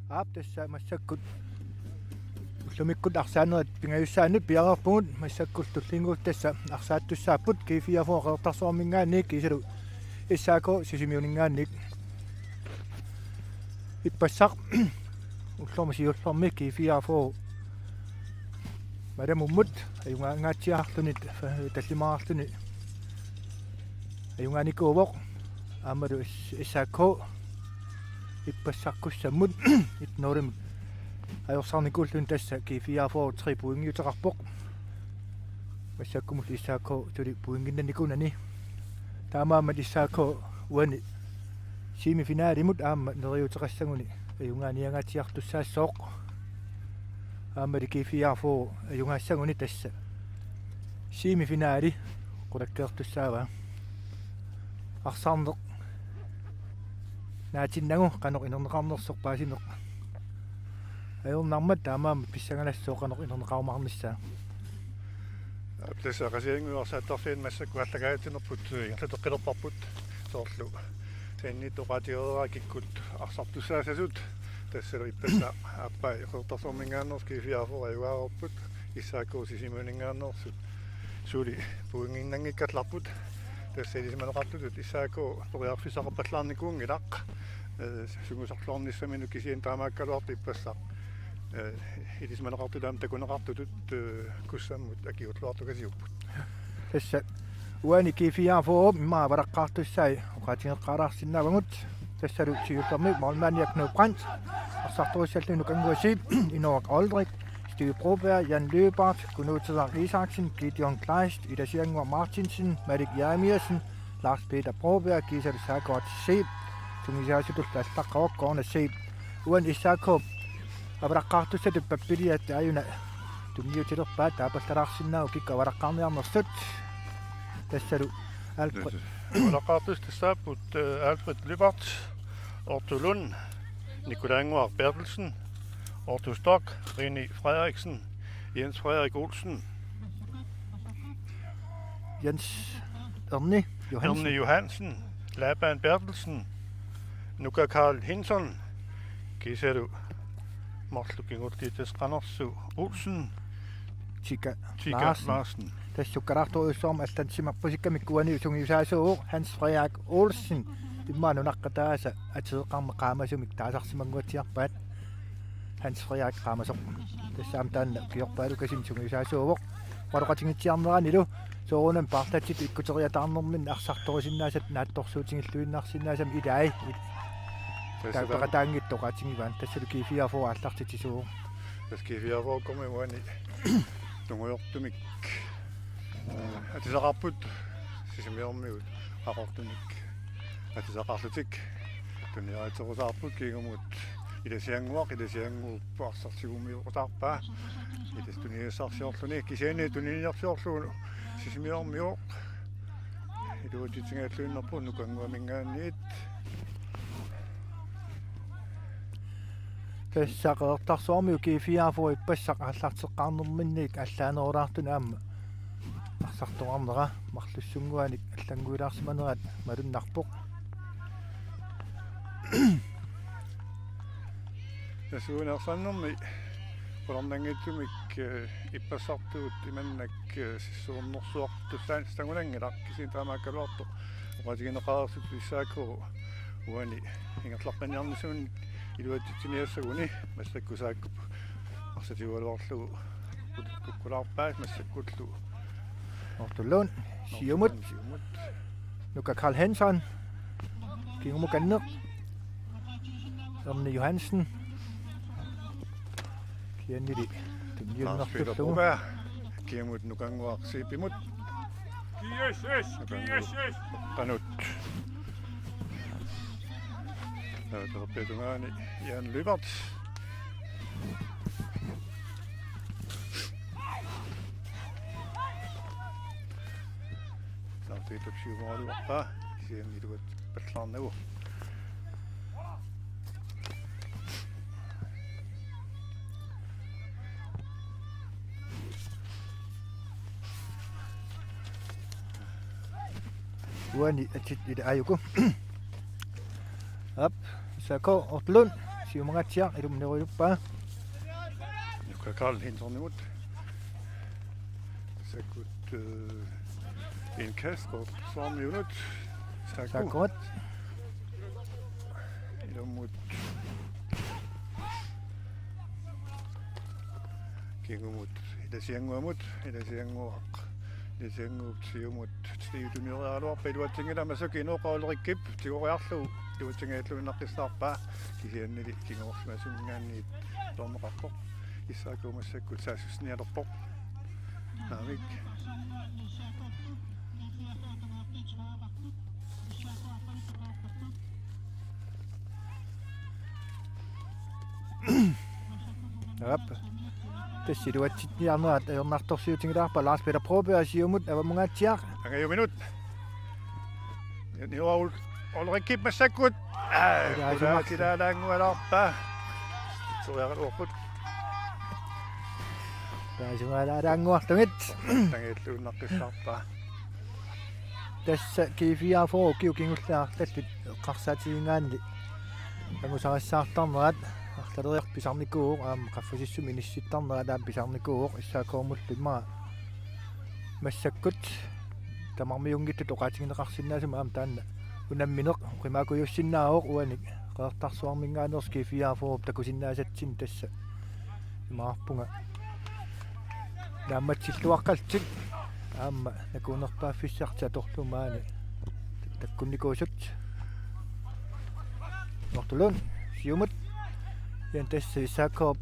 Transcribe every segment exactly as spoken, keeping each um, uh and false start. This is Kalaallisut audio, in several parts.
Aap, tassa massakkut ullumikkut arsaanerit pingajussaannut piareerpugut, massakkullu tullinnguulluta tassa arsaattussaapput G fireogfyrre Qeqertarsuarminngaanniit kiisalu S A K Sisimiuninngaanniit. Ippassaq ullormi siullermi G fireogfyrre malamummut ajugaangaatsiarluni, tallimaarluni ajugaanikuuvoq, aammalu S-, S A K ippassarkussammut et nul-imut ajorsarnikuulluni tassa G fireogfyrre tre pointiuteqarpoq. Massakkumullu S A K suli pointinnannikuunani. Taamaammat S A K uani semifinalimut aamma neriuuteqassaguni ajugaaniangaatsiartussaassooq. Aammali G fireogfyrre ajugaassaguni tassa semifinali qulakkeertussaavaa. Arsarneq naatinnagu qanoq inerneqarnersoq paasineq ajornarmat, taamaammat pissangalassooq qanoq inerneqarumaarnissaa. Tassa Qasigiannguit arsaattarfianni massakkut aallakaatitsinerput ingerlateqqillerparput, soorlu saniatigut oqaatigereeraa kikkut arsartussaassasut. Tassalu ippassaq aappai Qeqertarsuarminngaanneersoq G fireogfyrre ajugaareerput, S A K Sisimiuninngaanneersut suli pointinnanngikkallarput. Tassa ilisimaneqartutut S A K periarfissaqarpallaarnikuunngilaq, eh, sungiusarluarnissaminut, kisianni taamaakkaluartoq ippassaq, eh, ilisimaneqartutut aamma takuneqartutut, eh, Kussammut akigulluartukasiupput. Tassa uani G fireogfyrre immaqa avalaqqaartussai oqaatigeqqaalaarsinnaavagut. Tassalu siullermi målmandia Knud Brandt, arsartorissalluni Nukannguaq Zeeb, Inooraq Aldrich, Steve Broberg, Jan Lyberth, Knud Tedrak Isaksen, Gideon Kleist, Ilasiannguaq Martinsen, Malik Jeremiassen, Lars Peter Broberg, kiisalu Saakuat Zeeb, sungiusaasutullu allaqqavoq Corner Zeeb. Uani S A K avalaqqaartussatut pappiliat aajuna tunniutilerpaat, taapallalaarsinnaavoq kikkut avalaqqaarniarnersut. Tassalu Alfred. Avalaqqaartussat tassaapput, eh, Alfred Lyberth, Otto Lund, Nikolaj Ngvar Berthelsen, Otto Stock, René Frederiksen, Jens Frederik Olsen, Jens Erni Johansen. Erni Johansen, Laban Berthelsen, Nuka Karl Hinson, kiisalu marluk kingulliit tassa Qanersu Olsen, Tika Tika Larsen. Larsen. Tassa sukkalaartorujussuarmik allansimarpusikkamikku uani sungiusaasuuvoq Hans Frederik Olsen. Immaqa nunaqqataasa ateqarmat qaamasumik taasarsimannguatsiarpaat. Hans Frederik qaamasoq. Tassa aamma taanna ukiorpaalukasin sungiusaasuuvoq. Oqaloqatigiitsiarneranilu soorunami paarlatsitut ikkuteriataarnerminni arsartorisinnaasat naatsorsuutigilluinnarsinnaasamik ilai. Tassa taava peqataanngitsoq oqaatigivaat, tassalu G fireogfyrre aallartitsisuuvoq. Tassa G fireogfyrre-kkormiut uani tungujortumik, eh, atisaqarput, Sisimiormiut Qaqortumik atisaqarlutik tuniaritserusaarput, kingumut Ilasiannguaq, Ilasiannguup arsaq tigummiuteqarpaa. Ilissi tuniassarsiorluni, kisianni tuniniarsiorlugu Sisimiormiut iluatsitsingajalluinnarput Nukannguaminngaanniit. Tassa Qeqertarsuarmiut G fireogfyrre ippassaq aallarteqqaarnerminniit allaanerulaartunik aamma arsartoqarnera marlussunnguanik allannguilaarsimanerat malunnarpoq. Tassa uani arsarnermi qularnanngitsumik, eh, ippassartuut imannak, eh, sissuernersuaq tussaanissagunanngilaq, kisianni taamaakkaluartoq oqaatigineqareersut S A K uani ingerlaqqinniarnissaminnik iluatsitsiniassaguni. Massakkut S A K-p arsaq tigugaluarlugu kukkulaarpaat, massakkullu Otto Lund siumut. Otto Lund siumut. Nuka Karl Hansen. Kingumukanneq. Erni Johansen. Kisiannili Lars Peter tunniunnersullugu. Broberg. Kingumut Nukannguaq Zeebimut. Nukannguaq qanut. Taava taperpiata tungaani Jan Lyberth. Taava Peter siumooraluarpaa, kisianni iluatsillugu. Uani atit ila ajuku. Aap, S A K Otto Lund. Siumungaatsiaq ilumut nerujuppaa. Nuka Karl Hintonimut. Massakkut, øh, indkast, og så er minut. Sakku. Sakku. Ilumut. Kingumut. Ilasiannguamut. Ilasiannguaq. Ilasiannguup siumut. Steve tunniugaluarpaa iluatsinngilaq massakkut Inooq Ulrikkip. Tigoriarlugu. Iluatsinngilluinnaqqissaarpaa. Kisiannili kingorsimasungaanniit torneqarpoq. S A K massakkut saassussinialerpoq. Naamik. Aap. Tassa iluatsitsinniarnerat ajornartorsiutigilaarpaa. Lars Peter Broberg siumut avammungaatsiaq. Angajuminut. Niuaul Ulrikkip massakkut. Aa, ilaa, kulaat sumaqsi. Ilaalaanngualaarpaa. Soriaraluarput. Taasumalaalaannguarlugit. Tangilluinnaqqissaarpaa. Tassa G fireogfyrre ukiut kingulliit arlallit eqqarsaatigigaanni angusarissaartarnerat arlaleriarluni pisarnikuuvoq, aamma qaffasissumi inissittarnerat aamma pisarnikuuvoq, S A K-mullu immaqa massakkut tamarmiunngitsut oqaatigineqarsinnaasumik aamma taanna unammineq oqimaakujussinnaavoq uani Qeqertarsuarminngaanneersoq G fireogfyrre takusinnaasatsinnik tassa. Imaappunga naammatsilluaqqallutik aamma nakuunerpaaffissartik atorlugu maani takkunnikuusut. Nortulun siumut. Ian tassa S A K-p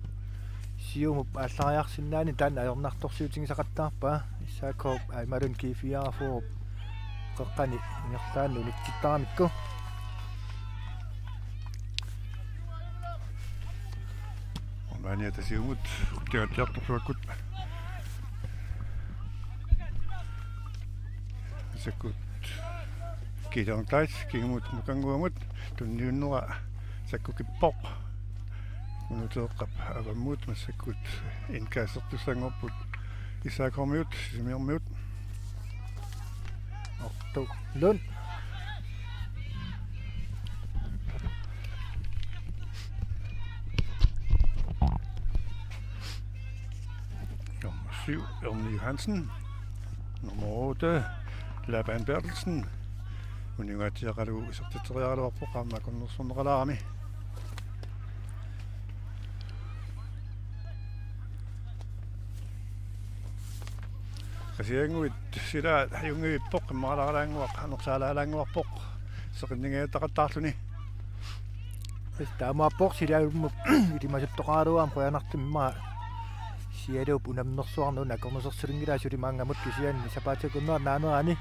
siumup aallariarsinnaaneq taanna ajornartorsiutigisaqattaarpaa. S A K-p aammalu G fireogfyrre-p qeqqani ingerlaannaq unitsittaramikku. Maani tassa siumut, kuttiatsiartorsuakkut. Sakkut Gideon Kleist, kingumut Nukannguamut, tunniunnera Sakku Kippoq. Kunuuteeqqap avammut, massakkut indkastertussanngorput S A K-miut, Sisimiormiut. Arttu Lund. Nummer syv, Erni Johansen. Nummer otte, Laban Berthelsen. Uningaatsiaqalu isertitseriaraluarpoq aamma akunnersorneqalaarami. Qasigiannguit silaat ajunngivippoq, immaqalaalaannguaq, anersaalaalaannguarpoq, seqinningajattaqattaarluni. Taamaappoq silaammut ilimasuttoqaraluarmat qujanartumik immaqa sialuup unammersuarnut akornusersulinngilaa suli maannamut kisianni sapaatip-akunnera naanerani.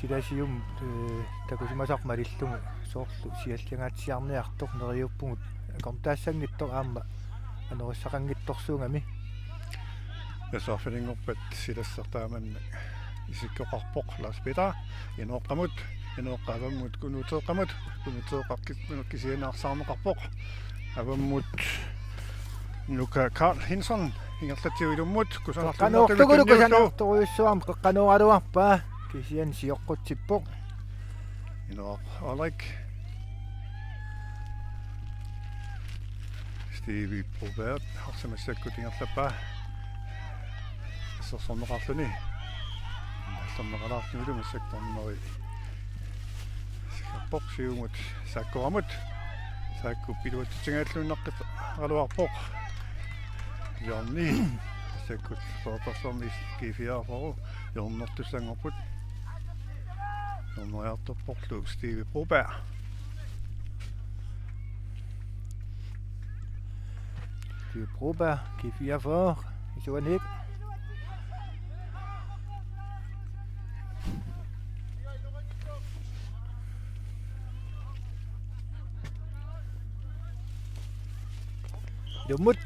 Silasium, eh, takusimasaq malillugu soorlu sialliangaatsiarniartoq neriuppugut akornutassanngitsoq aamma anorissaqanngitsorsuugami. Nassaarfilinngorpat silassaq taamannak isikkoqarpoq Lars Peter Inooqqamut, Inooqqap avammut Kunuuteeqqamut, Kunuuteeqqap kis-, kisianni arsaarneqarpoq. Avammut Nuka Karl Hinson, ingerlatsivoq ilummut, kusanartorujussuaq. Qeqqanoortugulu, kusanartorujussuarmik qeqqanooraluarpaa, kisianni sioqqutsippoq. Inooq Ulrik. Steve Broberg, arsaq massakkut ingerlappaa. Assersorneqarluni. Asserneqalaarlunilu massakkut dommeri. Sikarpoq siumut Sakkuamut. Sakkup iluatsitsingajalluinnaqqisaraluarpoq. Hjørni. Massakkut Qeqertarsuarmi G fireogfyrre. Hjørnertussanngorput. Hjørneriartorporlu Steve Broberg. Steve Broberg, G fireogfyrre, isuaniit. Ilummut,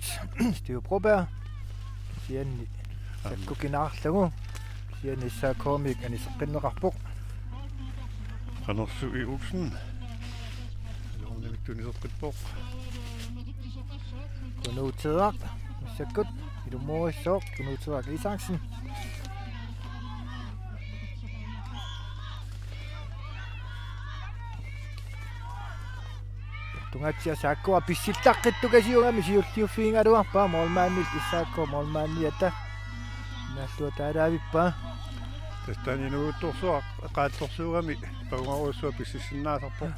Steve Broberg, kisianni Sakku kinaarlugu, kisianni S A K-miut aniseqqinneqarput. Qanorsuaq Olsen. Ilummut aniseqqippoq. Kunuuteeraq, massakkut, ilumoorissaaq, Kunuuteeraq Isaksen. Ungatsiaq S A K-kut pissilluaqqittukasiugami siulliuffigigaluarpaa, målmandillu S A K målmandiata naalluataalaavippa. Tassa taanna inuuttorsuaq eqaaltorsuugami pagungarujussuaq pississinnaasarpoq.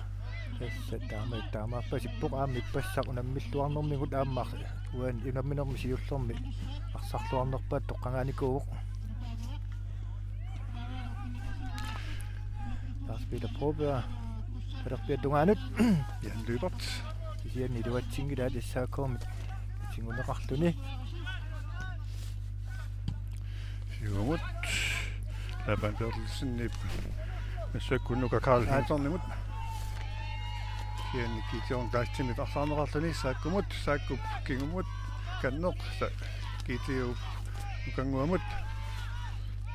Tassa taama taamaappassippoq, aamma ippassaq unammilluarnermigut aamma uani unamminermi siullermi arsarluarnerpaatut toqqagaanikuuvoq. Lars Peter Broberg, talerpiata tungaanut. Jan Lyberth. Kisianni iluatsinngilaa S A K-mi. Iluatsinneqarluni. Siumut. Laban Berthelsenip. Massakkut Nuka Karl Hansenimut. Kisianni Gideon Kleistimit arsaarneqarluni, S A K-mut, S A K-p kingumut, kanneq, sa-, Gideon Nukannguamut.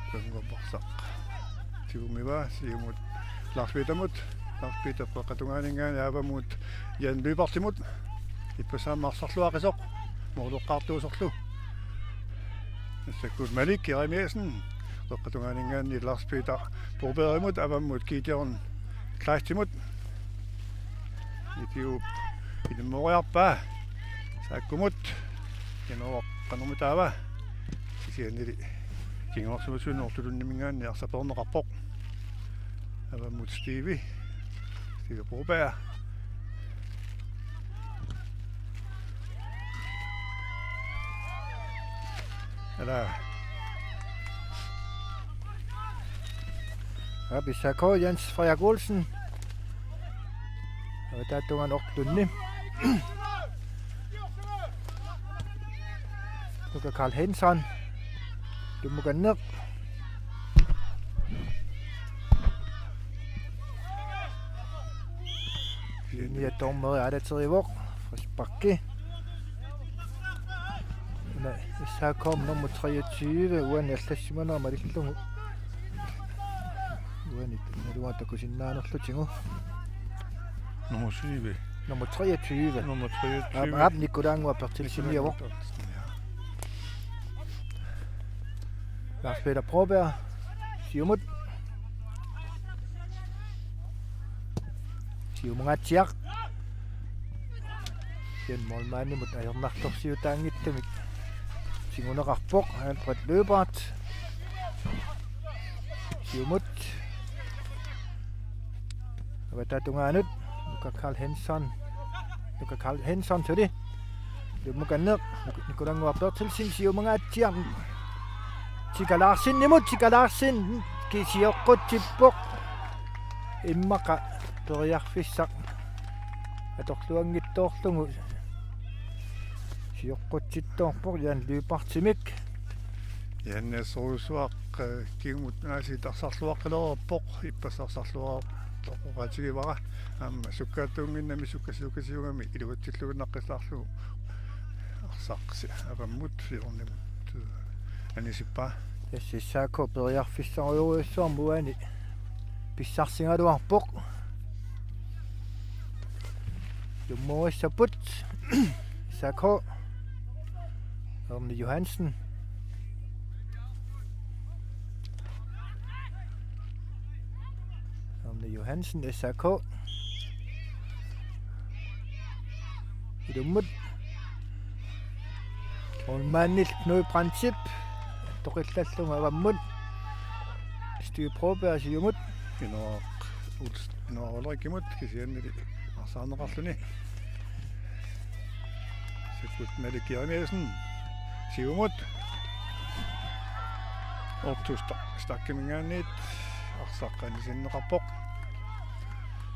Nukannguap arsaq tigummiva, siumut Lars Petermut, Lars Peter qeqqata tungaaninngaanniit avammut Jan Lyberthimut, ippassaq aamma arsarluaqisoq, måleqqaartuusorlu. Massakkut Malik Jeremiassen, qeqqata tungaaninngaanniit Lars Peter Brobergimut, avammut Gideon Kleistimut. Itiup ilummooriarpaa S A K-mut. Inooq qanormitaava. Kisiannili kinguarsimassuit Nortulunniminngaanniit arsaq peerneqarpoq. Avammut Stevie. Stevie Broberg. Ala. Aap, S A K, Jens Frederik Olsen. Avataata tungaanut Orlunni. Nuka Karl Hansen. Ilummukanneq. Kisianni dommeri aalaterivoq. Frisparki. Una S A K nummer treogtyve, uani allassimanera malillugu. Uani naluara takusinnaanerlutigu. Nummer syv. Nummer treogtyve. Nummer treogtyve. Aap, aap, Nikolaannguaq Berthelseniuvoq. Nikolaannguaq Berthelsen, ja. Lars Peter Broberg. Siumut. Siumungaatsiaq. Kisianni målmandimut ajornartorsiutaanngitsumik tiguneqarpoq, Alfred Lyberth. Siumut. Avataata tungaanut, Nuka Karl Hansen. Nuka Karl Hansen suli. Ilummukanneq, Nik-, Nikolaannguaq Berthelsen siumungaatsiaq. Tika Larsenimut, Tika Larsen ki-, sioqqutsippoq. Immaqa periarfissaq atorluanngitsoorlugu sioqqutsittoorpoq Jan Lyberthimik. Jan assorujussuaq, eh, kingumut aasiit arsarluaqqilereerpoq, ippassaq arsarluartoqatigivara. Aamma sukkaattuunnginnami sukkasuukasiugami iluatsilluinnaqqissaarlugu arsaq si-, avammut fjortenimut, eh, anisippaa. Tassa S A K periarfissarujorujussuarmik uani pissarsigaluarpoq. Ilummorissapput S A K. Erni Johansen. Erni Johansen, S A K. Ilummut. Målmandillu Knud Brandtip. Toqillallugu avammut. Steve Broberg siumut. Inooq Uls-, Inooq Ulrikimut kisiannili arsaarneqarluni. Sikkut Malik Jeremiassen. Siumut. Otto Sta-, Stakkiminngaanniit arsaq anisinneqarpoq.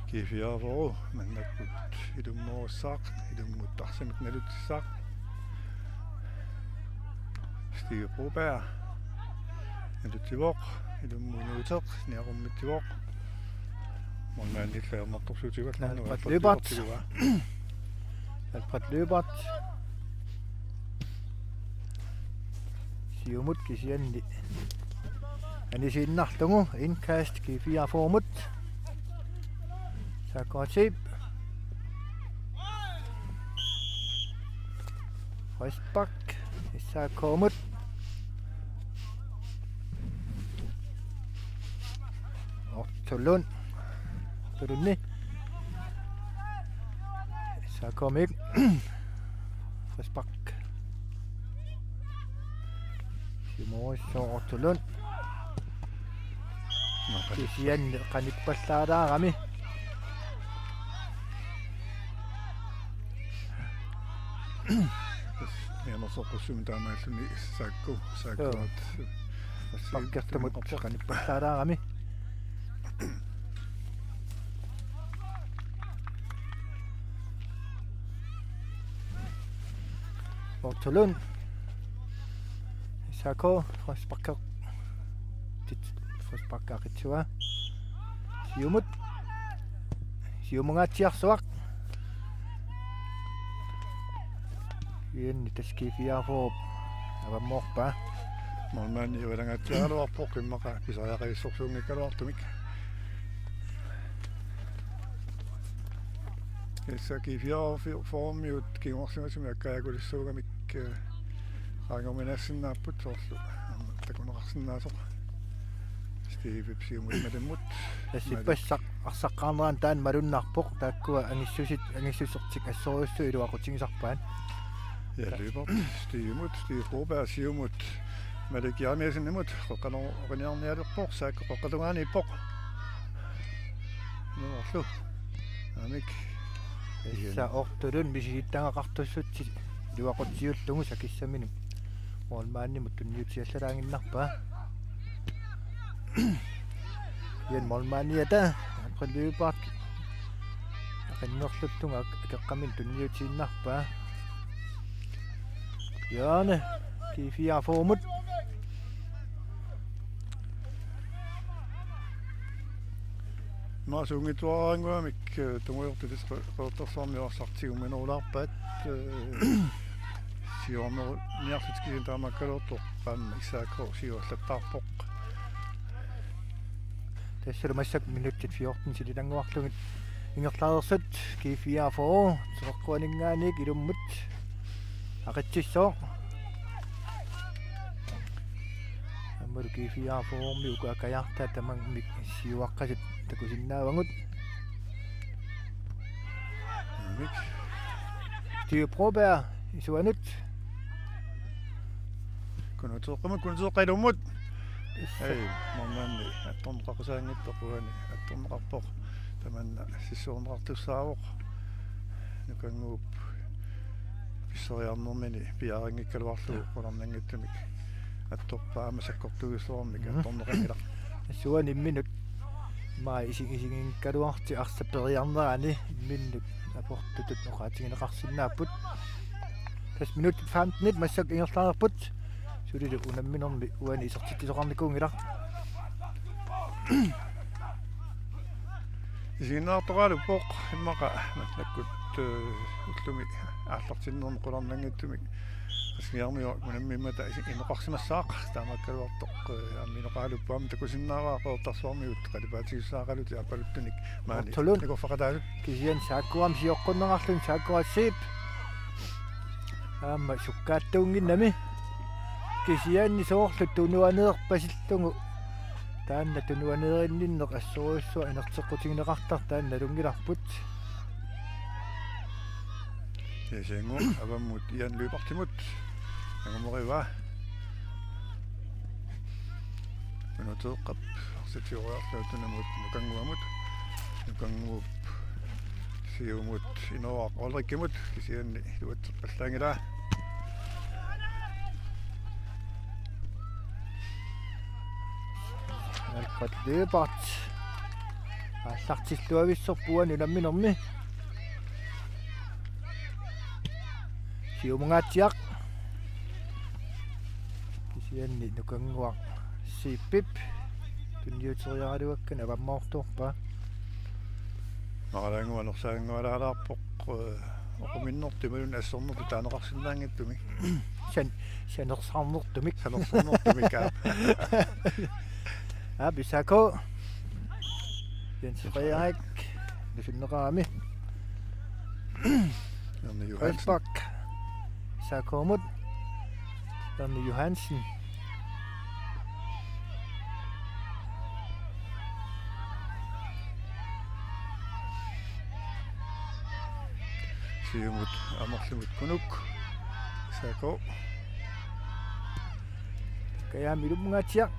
G fireogfyrre mannakkut ilummoorissaaq, ilummut arsamik nalutissaaq. Steve Broberg. Nalutsivoq, ilummut inuuteq, niaqummitsivoq. Målmandillu ajornartorsiutigallarnera Alfred Lyberth. Alfred Lyberth. Siumut kisianni anisiinnarlugu, indkast G fireogfyrre-mut. S A K-p. Frispark S A K-mut. Otto Lund. Otto Lundip. Takuumik. Frispark. Simon Sortulund. Kisianni qanippallaalaarami. Nianersoqqussuumik taamaalilluni Saakku, Saakkuat. Frisparkertumut qanippallaalaarami. Ortulund. Saakku, frisparker. Tit, frisparker qitsua. Siumut. Siumungaatsiarsuaq. Ianni taskiifiaafoo avammoorpaa. Målmandi ivalangaatsiaraluarpoq immaqa pisariaqavissorsuunngikkaluartumik. Tassa G fireogfyrremiut kinguarsimasumik akkaajakulissuugamik, eh, qaangerminassinnaapput soorlu. Aamma takuneqarsinnaasoq. Steve Psiumut malimmut. Tassippassaq arsaqqaarnerani taanna malunnarpoq taakkua angissusit angissusertik assorujussuit iluaqutigisarpaat. Ja, løber Stivemut, Stive Broberg, Siumut, Malik Jeremiassenimut, qoqqanerniarnialerpoq, Saakku qoqqatungaaniippoq. Nuarlu. Amik. Tassa Ortulund misilittagaqartussutsit iluaqutigiullugu sakissaminut. Målmandimut tunniutiallalaannginnarpaa. Ian målmandiata, Alfred Løberg. Aqinnerluttunga akeqqaminut tunniutiinnarpaa. Hjørne, G fireogfyrremut. Maasuunngitsuaraannguamik, eh, tungujortut Qeqertarsuarmi arsaq tigumminerulaarpaat, eh, siuarneruniarlutik kisianni taamaakkaluartoq qaammat S A K siuallattaarpoq. Tassalu massakkut minutsit fjorten sililannguarlugit ingerlareersut G fireogfyrre, Teqeqquaninngaanniit ilummut aqitsissooq. Aammalu G fireogfyrremi uku akajartaat tamangamik siuaqqasut takusinnaavagut. Mik. Stig Broberg, isuanut. Kunuteeqqamut, Kunuteeqqap ilummut. Ei, målmandi attorneqaqusaanngitsoq uani, attorneqarpoq. Tamanna sissuerneqartussaavoq. Nukannguup pisseriarnermini piarinngikkaluarlugu qularnanngitsumik attorpaa aamma sakkortuujussuarmik attorneqanngilaq. Suani imminut maa isi-, isiginngikkaluarlutik arsaq periarnerani imminnut aportutut oqaatigineqarsinnaapput. Tassa minutsit femtenit massakkut ingerlareerput. Sulilu unamminermi uani isertitsisoqarnikuunngilaq. Isiginnaartoqaluppoq immaqa massakkut, eh, ullumi aallartinnermi qularnanngitsumik. Qassingiarmiu unammimmata isi-, inoqarsimassaaq taamaakkaluartoq, eh, aamma inoqaluppoq aamma takusinnaavaa Qeqertarsuarmiut qalipaatigissaqalutik aappaluttunik maani. Ortulund. Nikorfaqataasut. Kisianni Saakkuamik sioqqunneqarluni Saakkuassiip. Aamma sukkaattuunnginnami. Kisianni soorlu tunuaneerpasillugu. Taanna tunuaneerinninneq assorujussuaq inerteqqutigineqartartoq taanna nalunngilarput. Tasianngu avammut Ian Løbertimut. Angumeriva. Kunuteeqqap arsaq tigoriarlugu tunumut Nukannguamut. Nukannguup siumut Inooraq Ulrikimut kisianni iluatseqqallaanngilaa. Alfred Løbert. Aallartilluavissorput uani unamminermi. Siumungaatsiaq. Kisianni Nukannguaq Siipip tunniuteriaraluakkani avammoortuarpaa. Maralaannguaq anersaanngualaalaarpoq, eh, oquminnertut imaluunniit assornertut taaneqarsinnaanngitsumik. San-, sanersarnertumik. Sanersarnertumik, aap. Aap, S A K. Jens Frederik. Nusunneqarami. Erni Johansen. Frispark. S A K-mut. Erni Johansen. Siumut Amerlimut Kunuk. S A K. Kajaami ilumungaatsiaq.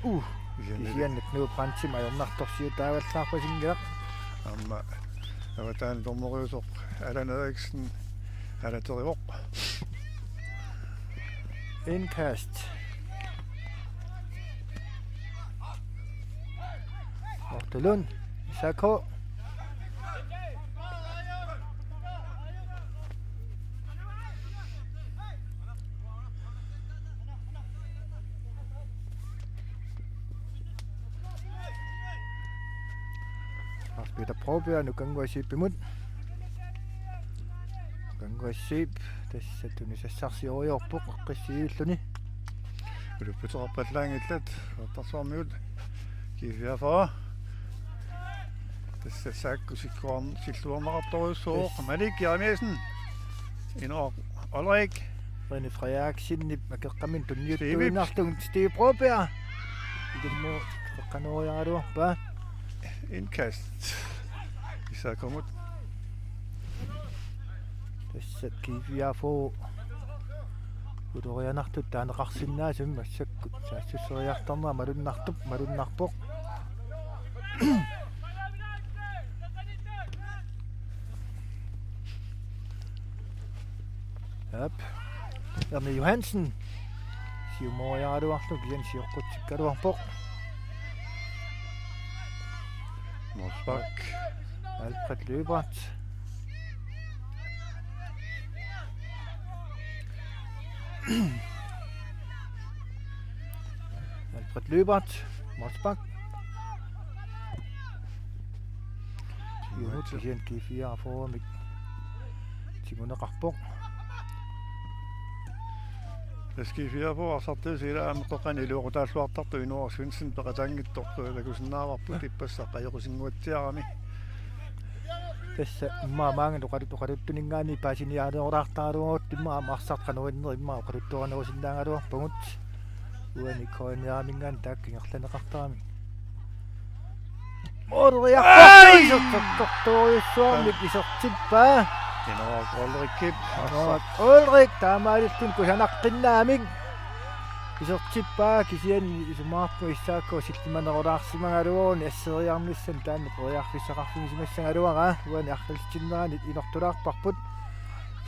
Uh, Kisianni. Kisianni Knud Brandtimit ajornartorsiutaavallaarpasinngilaq. Aamma avataani dommeriusoq Allan Eriksen anaterivoq. Indkast. Ortulund, S A K. Lars Peter Broberg, Nukannguaq Zeebimut. Nukannguaq Zeeb, tassa tunisassarsioriarpoq, aqqissuulluni. Ulapputeqarpallaanngillat, Qeqertarsuarmiut, G fireogfyrre. Tassa S A K-kut sikkuarn-, silluarneqartorujussuuvoq. Yes. Malik Jeremiassen. Inoaq Olrik. René Frederiksenip akeqqaminik tunniuttuinnarlugu Steve Broberg. Ilummu qeqqanooriaraluarpaa. Indkast. S A K-mut. Tassa G fireogfyrre. Ulorianartut taaneqarsinnaasut massakkut saassusseriartarnera malunnartup-, malunnarpoq. Aap. Erni Johansen. Siumooriaraluarlugu kisianni sioqqutsikkaluarpoq. Mols Bak. Alfred Løbert. Alfred Løbert, Mols Bak. Siumut kisianni G fireogfyrre-mik tiguneqarpoq. Tassa G fireogfyrre arsartuusilaammeqqoqqani iluaqutaalluartartoq Inoaq Svendsen peqataanngitsoq takusinnaavarput ippassaq ajoqusinnguatsiarami. Tassa immaqa maanga oqalut-, oqaluttuninngaanniit paasiniaaleroraartaraluarutta immaqa aamma arsartut qanoq innerit immaqa oqaluttuarusinnaagaluarpagut. Uani K N R-iminngaanniit taakku ingerlanneqartaramik. Mooleriarpoq. Ai! Isertortorujussuarmik isertippaa. Inoaq Olrikip. Inoaq Olrik taamaalilluni kusanaqqinnaamik isertippaa, kisianni isumaqarpunga S A K sillimanerulaarsimagaluaruni asseriarnissani taanna periarfissaqarfigisimassagaluaraa. Uani arriillitinneranit inortulaarparput.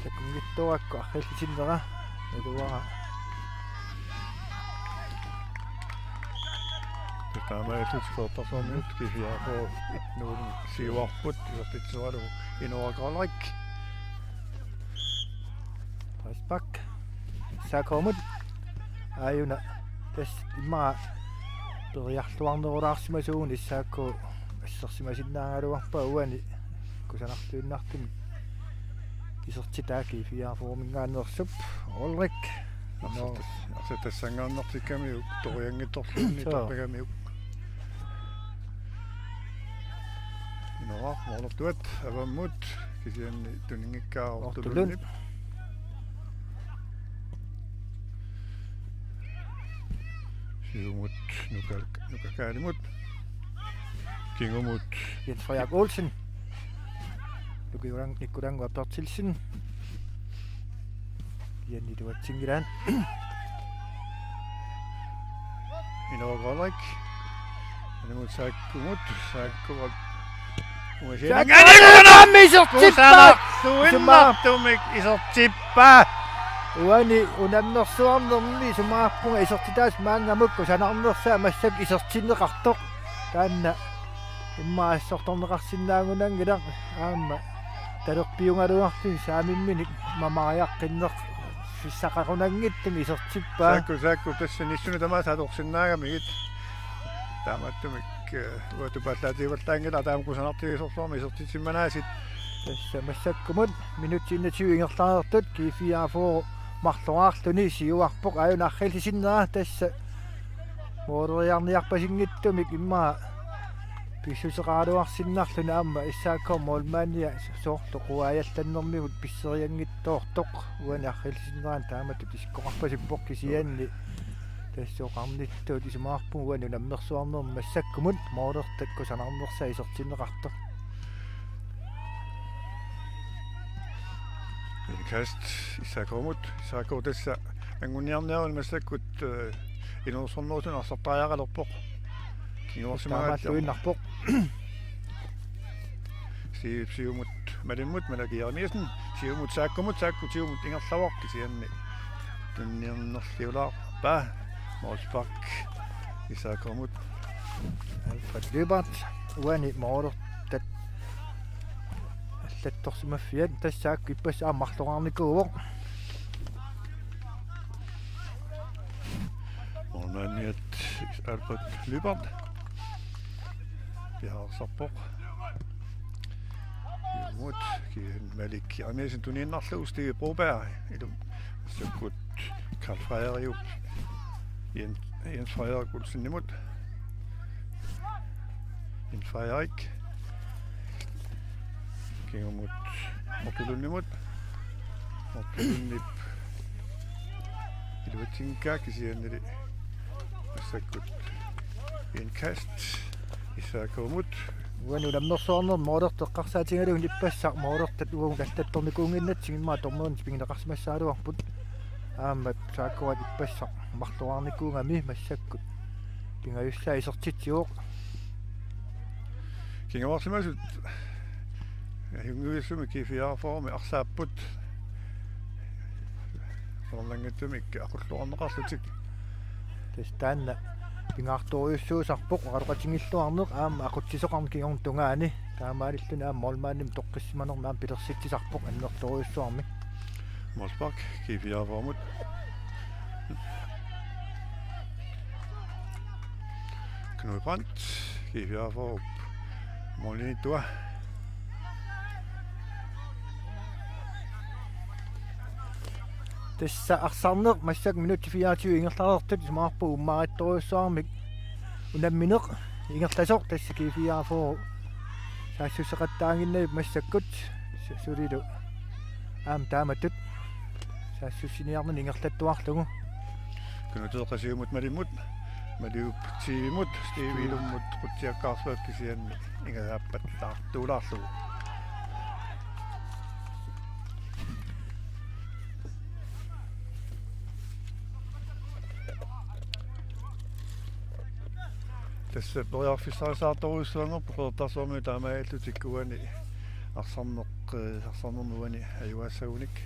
Takunngitsoorpakka arriillisinnera. Naluara. Taamaalillutik Qeqertarsuarmiut G fireogfyrre et nul siuarput, isertitseralugu Inoaq Olrik. Frispark. S A K-mut. Aajuna. Tassa immaqa periarluarnerulaarsimasuuguni S A K assersimasinnaagaluarpaa uani kusanartuinnartumik isertitaa G fireogfyrre-minngaanneersup. Olrik. Arsatas-, arsatassangaannartikkamiuk, torianngitsorluunniit. Soo. Toqqigamiuk. Inoaq, moornertuat avammut, kisianni tuninngikkaat Ortulund. Ortulundip. Siumut Nukal-, Nukakaalimut. Kingumut. Jens Frederik Olsen. Nukiulang-, Nikolai Berthelsen. Kisianni iluatsinngilaat. Inoaq Olrik. Animut S A K-kumut, S A K-kumut. Saakku aamma isertippaa. Kusanartuinnartumik isertippaa. Uani unammersuarnermi isumaqarpunga isertitaasut maannamut kusanarnersaat massakkut isertinneqartoq. Taanna immaqa assortorneqarsinnaagunanngilaq aamma talerpiugaluarluni saamimminik mamariaqqinneq fissaqarunanngitsumik isertippaa. Saakku, Saakku, tassa nissuna tamaasa atorsinnaagamigit. Taamaattumik, eh, uanga tupaallaatigivallaanngilaq taama kusanartigisorsuarmik isertitsisimanaasit. Tassa massakkumut minutsit enogtyve ingerlareersut G fireogfyrre marloraarluni siuarpoq aajuna arriillisinnera tassa mooleriarniarpasinngitsumik immaqa pissuseqaraluarsinnarluni aamma S A K-p målmandia soorlu quaajallannermigut pisserianngitsoortoq uani arriillisinneraani taamatut isikkoqarpasippoq kisianni tassa oqarnittut isumaqarpunga uani unammersuarnermi massakkumut moolertat kusanarnersaat isertinneqartoq. Indkast S A K-mut. S A K tassa anguniarniaruni massakkut, eh, inuusornerusuni arsartariaqalerpoq. Kinguarsimagatsiaq. Taamaalluinnarpoq. Siumut, siumut Malimmut, Malaki Jeremiassen. Siumut S A K-mut, S A K siumut ingerlavoq, kisianni tunniunnerliulaarpaa. Målspark S A K-mut. Alfred Lyberth, uani målertat allattorsimaffiat, tassa S A K ippassaq aamma marloriarnikuuvoq. Målmandiat Alfred Lyberth. Piareersarpoq. Imut, kisianni Malik Jeremiassen tuniinnarlugu, Steve Broberg, ilumut massakkut Karl Frederiup, Jens, Jens Frederik Olsenimut. Jens Frederik. Kingumut Morten Lundimut. Morten Lundip iluatsinngikkaa, kisiannili massakkut indkast S A K-mut. Uani unammersuarnermi målertut eqqarsaatigalugit ippassaq målertat uagut allattornikuunnginnatsigit, immaqa dommerinik pigineqarsimassagaluarput. Aamma S A K-kut ippassaq marloriarnikuugami massakkut pingajussaa isertitsivoq. Kinguarsimasut ajunngivissummik G fireogfyrre-mi arsaapput. Ornanngitsumik aqulluarneqarlutik. Tassa taanna pingaartorujussuusarpoq, oqaloqatinngilluarneq aamma aqutsisoqarneq kingorna tungaani. Taamaalilluni aamma målmandimut toqqissimanermut aamma pilersitsisarpoq annertoorujussuarmik. Målspark G fireogfyrre-mut. Knud Brandt, G fireogfyrre-p målimiittua. Tassa arsarneq massakkut minutsit fireogtyve ingerlareersut, isumaqarpunga uummarittorujussuarmik unammineq ingerlasoq, tassa G fireogfyrre saassusseqattaaginnarpoq massakkut, su-, sulilu aamma taamatut saassussiniarneq ingerlattuarlugu. Knud Frederik siumut Malimmut, Maliup Stevemut, Steve ilummut qutsiakkaarsuaq, kisianni ingasaappat taartuulaarlugu. Tassa periarfissarisartorujussuanngorpoq Qeqertarsuarmiut taamaalillutik uani arsarneq, eh, arsarnermi uani ajugaassagunik.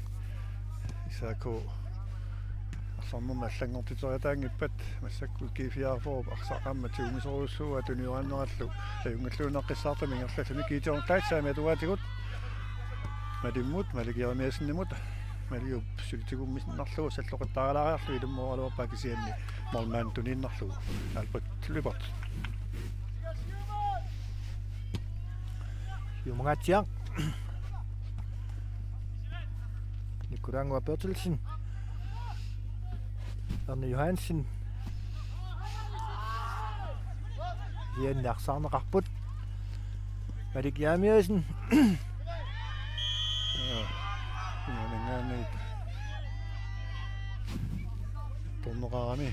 S A K arsarnermi allanngortitseriataanngippat massakkut G fireogfyrre arsaq aamma tigumisorujussuuaa, tunioraannerallu ajunngilluinnaqqissaartumik ingerlalluni. Gideon Kleist saamiata uaatigut Malimmut, Malik Jeremiassenimut. Maliup suli tigummiinnarlugu salloqittaaralaariarlugu ilummooraluarpaa, kisianni målmand tuniinnarlugu. Alfred Lyberth. Siumungaatsiaq. Nikolai Ngua Berthelsen. Erni Johansen. Kisianni arsaarneqarput. Malik Jeremiassen. Jaa. Imaannaanngitsoq. Torneqarami.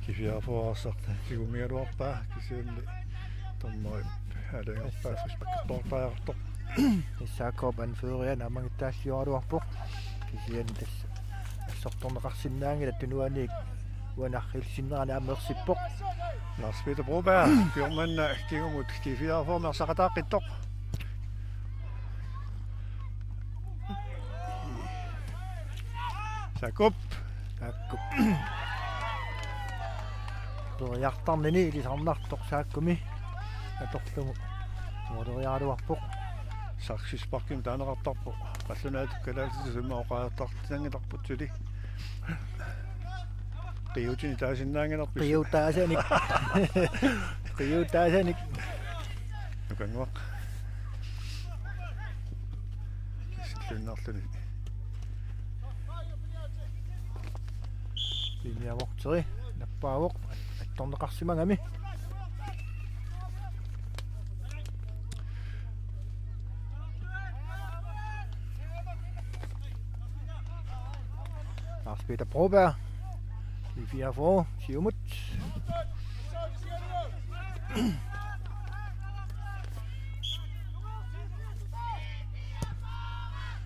G fireogfyrre arsaq tigumigaluarpaa, kisianni dommerip aalajangerpaa frisparkertoortariaqartoq. S A K-p anføria naammagittaalliugaluarpoq. Kisianni tassa assortorneqarsinnaanngilaq, tunuaniit uani arriillisinnerani aamma ersippoq. Lars Peter Broberg, kingorna kingumut G fireogfyrre-mi arsaqataaqqittoq. S A K-p. S A K-p. Periartarnini ilisarnartoq S A K-mi atorlugu måleriaraluarpoq. Saxisparkimik taaneqartarpoq. Qallunaat kalaallisut sumut oqariartuutinnanngilarput suli. Qiuutinik taasinnaanngilarput. Qiutaasanik. Qiutaasanik. Nukannguaq. Silluinnarluni. Linja vogteri nappaavoq. Attorneqarsimagami. Lars Peter Broberg. G fireogfyrre, siumut.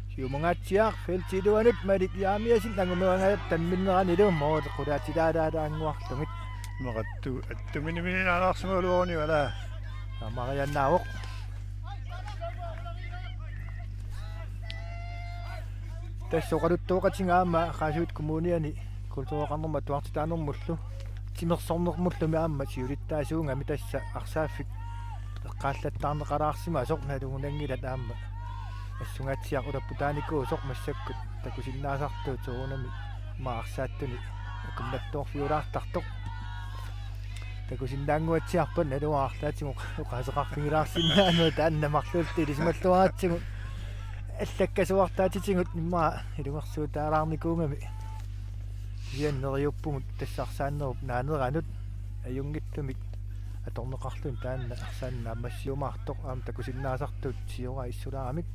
G Siumungaatsiaq feltip iluanut Malik Jeremiassen angumeriarpat tamminneranilu mål qulaatilaalaannguarlugit. Maqattu attuminimini naalaarsimagaluaruni ala. Aamma ariannaavoq. Tassa oqaluttooqatiga aamma Qaasuit Kommuniani kultureqarnermut atuartitaanermullu timersornermullumi aamma siulittaasuugami tassa arsaaffik eqqaallattaarneqalaarsimasoq nalugunanngilat aamma assungaatsiaq ulapputaanikuusoq massakkut takusinnaasartuut soorunami aamma arsaattuni akunnattoorfiulaartartoq. Takusinnaannguatsiarpat naluara arlaatigut oqaaseqarfigilaarsinnaaneq taanna marluulluta ilisimalluaratsigu allakkasuartaatitigut immaqa ilungersuutaalaarnikuugami. Kisianni neriuppugut tassa arsaannerup naaneranut ajunngitsumik atorneqarluni taanna arsaanneq naammassiumaartoq aamma takusinnaasartuut sioraa issulaamik.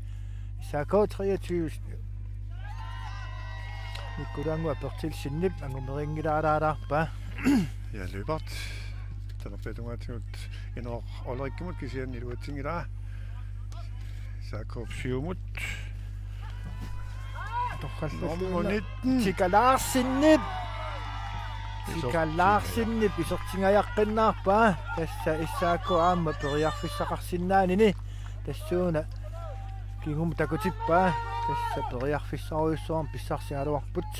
S A K treogtyve. Nikkulaannguaq Berthelsenip angumerinngilaalaalaarpaa. Ja, løbert. Talerpiata tungaatigut Inooq Ulrichimut kisianni iluatsinngilaa. S A K-p syvimut. Torrallalluna. Nummer nitten. Sika Larsenip. Sika Isertingaja- Larsenip isertingajaqqinnaarpaa. Tassa S A K aamma periarfissaqarsinnaanini. Tassuuna kingumut takutippaa. Tassa periarfissarujussuarmik pissarsigaluarput.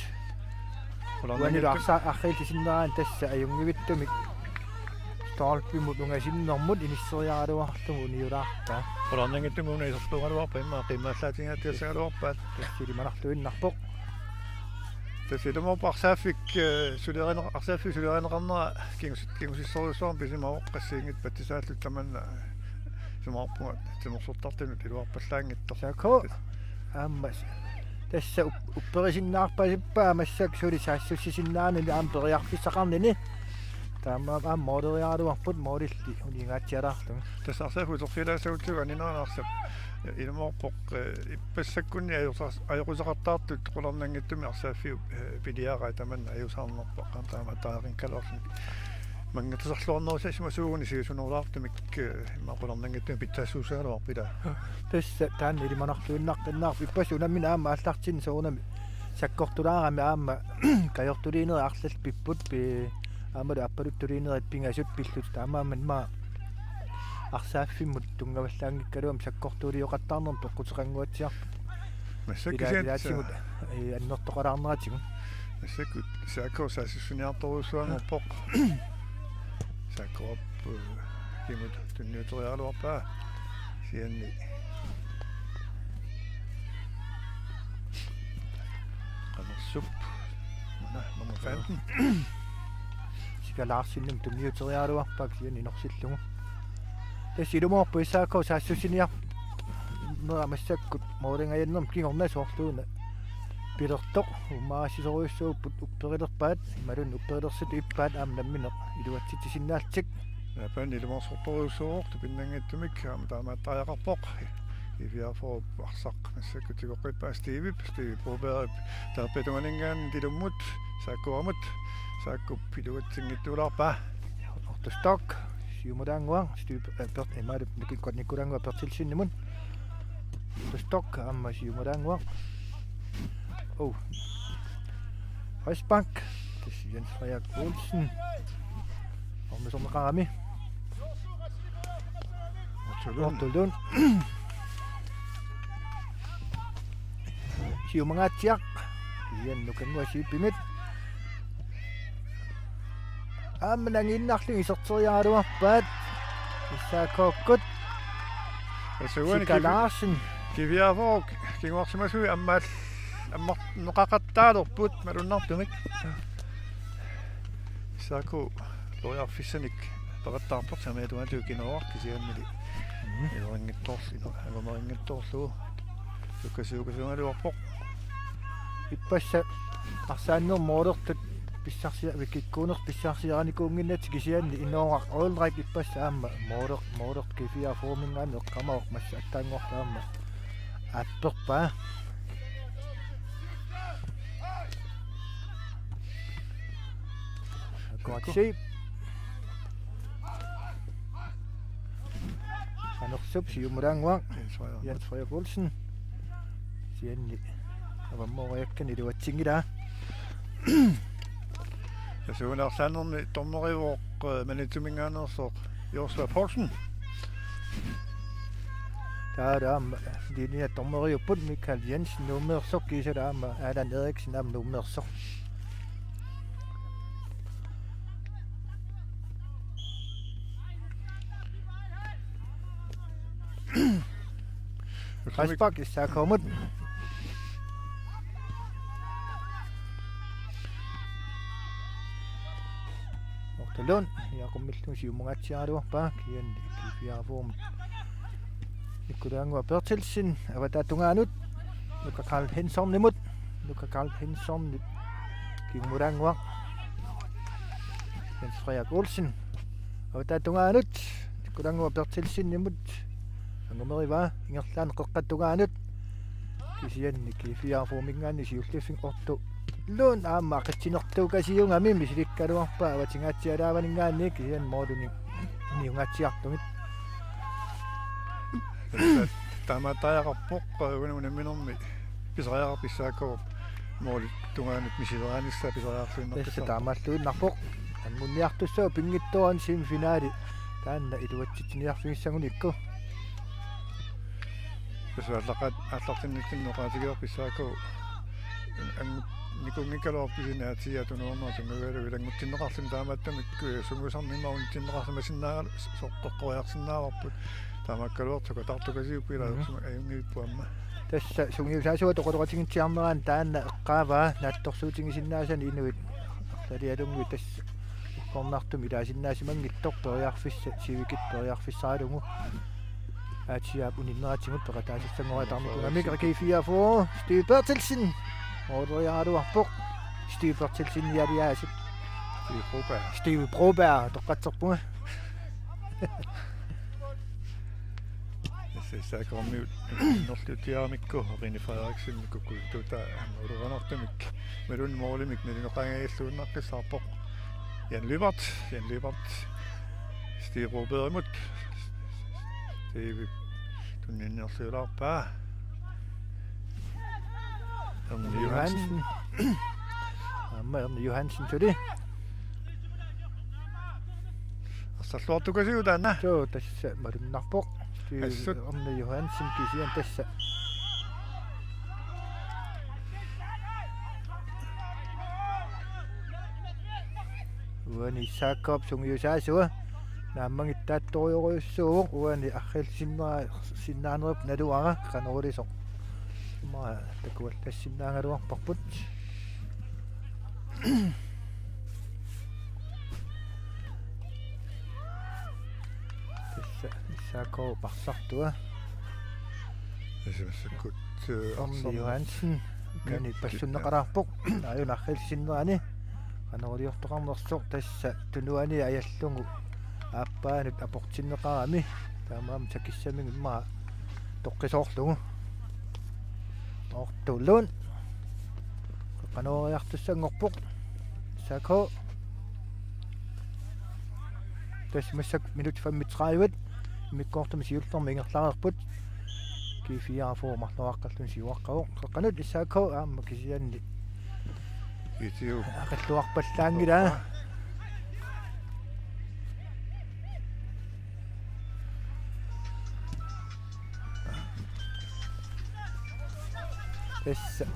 Uanilu arsa-, arriillisinnerani tassa ajunngivittumik stolpimut ungasinnermut inisseriaraluarlugu uniulaarpaa. Qularnanngitsumik una isertuugaluarpaa immaqa qiimmaallaatigigatsiassagaluarpaat. Tassa ilimanarluinnarpoq. Tassa ilumoorpoq arsaaffik, eh, suliarineq-, arsaaffik suliarineqarnera kingus-, kingusissorujussuarmik pisimavoq qassiinngitsoq patsisaallutik tamanna. Isumaqarpunga timersortartunut iluarpallaanngitsoq. S A K aamma tassa up-, upperisinnaarpasippaa massakkut suli saassussisinnaanani aamma periarfissaqarnini. Taamaammat aamma måleriaraluarput målilli unigaatsialaarlunga. Tassa arsaaffik uterfigilaassagutsigu anineranik arsap ilumoorpoq, eh, ippassakkunni ajusar-, ajoquseqartartut qularnanngitsumik arsaaffiup, eh, piliarai tamanna ajusaarnerpaa aamma taamaattariaqanngikkaluarluni. Manngertusarluarnerussasimasuuguni siusinnerulaartumik, eh, immaqa qularnanngitsumik pitsaassuussagaluarput ilaa. Tassa taanna ilimanarluinnaqqinnaarpoq ippassaq unammineq aamma aallartinneq soorunami sakkortulaarami aamma kajortuliinerit arlallit pipput pi-, aammalu aappaluttuliinerit pingasut pillutik taamaammat immaqa arsaaffimmut tunngavallaanngikkaluamik sakkortuulioqattaarnermut peqquteqannguatsiarput. Massakkut ilaa-, kisianni ilaatigut, eh, annertoqalaarneratigut. Massakkut S A K saassussiniartorujussuanngorpoq. S A K-p, eh, kimut tunniuteriaraluarpaa. Kisianni Qanersup. Una, nummer femten. Sika Larsenimut tunniuteriaraluarpaa kisianni inorsillugu. Tassa ilumoorpoq S A K saassussiniar-, nera massakkut målingajannermut kingorna soorluuna pilertoq uummaarissisorujussuupput upperilerpaat imaluunniit upperilersutut ippaat aamma nammineq iluatsitsisinnaallutik. Japan ilumoorsortorujussuuvoq tupinnanngitsumik aamma taamaattariaqarpoq. Iviarforup arsaq massakkut tigoqqippaa Stevep, Steve Brobergip talerpiata tungaaninngaanniit ilummut, S A K-mut, S A K-p iluatsinngitsuulaarpaa. Otto Stock, siumulaannguaq, Steve, eh, Bert-, eh, imaluunniit Nikkulaannguaq Berthelsenimut. Otto Stock, aamma siumulaannguaq. Oh. Frispark, tassa Jens Frederik Olsen. Ornisorneqarami. Otto Lund. Otto Lund. Siumungaatsiaq. Ian Nukannguaq Siipimit. Aamma nangiinnarlugit iserteriaraluarpaat. S A K-kkut. Tassa uani Sika Kivi-, Larsen. Kiviarforup kinguarsimasui ammaal-, ammarneqaqattaalerput malunnartumik. S A K periarfissanik peqattaarpoq samiatungaatigut Kinooaq kisiannili. Mhm. Ilerinngitsoorl-, ino-, angumerinngitsoorlugu. Sukkasuukasuugaluarpoq. Ippassaq arsaanneq målertut pissarsia-, vikikkuuneq pissarsiarinikuunnginnatsigu kisianni Inooraq Ulrik ippassaq aamma måler-, målertut G fireogfyrreminngaanniit eqqaamavoq massa attaanngorlugu aamma aapperpaa. Akuaksi. Qanersup siumulaannguaq. Jens Frederik. Jens Frederik Olsen. Kisianni avammooriakkani iluatsinngilaa. Ja suunaarsaannermi dommerivoq, eh, Maniitsuminngaanneersoq Joshua Poulsen. Taava aamma linjat dommeriupput, Michael Jensen Nuummeersoq, kiisalu aamma Allan Eriksen aamma Nuummeersoq. Frispark S A K-mut. Morten Lund, Jakob Milton siumungaatsiaraluarpaa, kisianni G fireogfyrre-mut Nikolai Berthelsen, avataata tungaanut, Nuka Karl Hansenimut, Nuka Karl Hansen, Kingulaannguaq, Jens Frederik Olsen, avataata tungaanut, Nikolai Berthelsenimut, angumerivaa, ingerlaannaq qeqqata tungaanut, kisianni G fireogfyrre-minngaanniit siulliffik Otto Lund aamma aqitsinertuukasiugami misilikkaluarpaa avatingaatsialaavaninngaanniit, kisianni målini niungaatsiartumik. Tassa taamaattariaqarpoq, una unamminermi pisariaqarpoq S A K-p målip tungaanut misileranissaa pisariaqarluinnaqqissaarpoq. Tassa taamaalluinnarpoq. Anguniartussaavoq pinngitsoorani semifinali taanna iluatsitsiniarfigissagunikku. Tassa aallaqqaat-, aallartinnittut oqaatigivarput S A K angut-, nikunngikkaluarpoq kisianni aatsiit tunuarnerat tunngavigalugu ilanngutsinneqarluni, taamaattumik, eh, sungiusarneq immaqa unitsinneqarsimasinnaagaluarpoq, soqqeqqoriarsinnaavarput. Taamaakkaluartoq sukatartukasiupput ilaa. Mhm. Ajunngilaq aamma. Tassa sungiusaasuata oqaloqatigiitsiarneraani taanna eqqaavaa naatsorsuutigisinnaasanik inuit arlalialunnguit, tassa uggornartumik ilaasinnaasimanngitsoq periarfissat, sivikitsoq periarfissaralugu. Aatsiaap uninneratigut peqataasassanngoriartarnikuugamik. G fireogfyrre, Steve Berthelsen. Måleriaraluarpoq. Steve Berthelsen, Jali Aasip. Steve Broberg. Steve Broberg, toqqatserpunga. Tassa S A K-miut nerliutiaramikku, Rine Frederiksen kukkuluttuutaa aamma ulorianartumik imaluunniit målimik nalineqangajalluinnaqqissaarpoq. Jan Lyberth, Jan Lyberth. Steve Brobergimut. Steve tunniunniorluilaarpaa. Erni Johansen. Johansen. Aamma Erni Johansen suli. Arsarluartukasiuk taanna. Suu, tassa malunnarpoq. Assut. Erni Johansen kisianni tassa. Uani S A K-p sungiusaasua naammagittaattorujorujussuuvoq, uani arriillisinnaanera-, sinnaanerup naluara qanoq ilisoq. Immaqa takuallassinnaagaluarparput. Tassa S A K parsartua. Tassa massakkut, eh, Erni arsarneq. Johansen. Kani passunneqalaarpoq. Aajuna arriillisinnerani. Qanoq iliortoqarnersoq tassa tunuani ajallugu aappaanut aportinneqarami. Taamaammat sakissamik immaqa toqqisoorlugu. Otto Lund. Qanoq iliortussanngorpoq. S A K. Tassa massakkut minut femogtredive. Immikkoortumi siullermi ingerlareerput. G fireogfyrre marloraqqalluni siuaqqavoq. Qeqqanut S A K aamma kisianni. Itiu. Aqilluarpallaanngilaa. Tassa.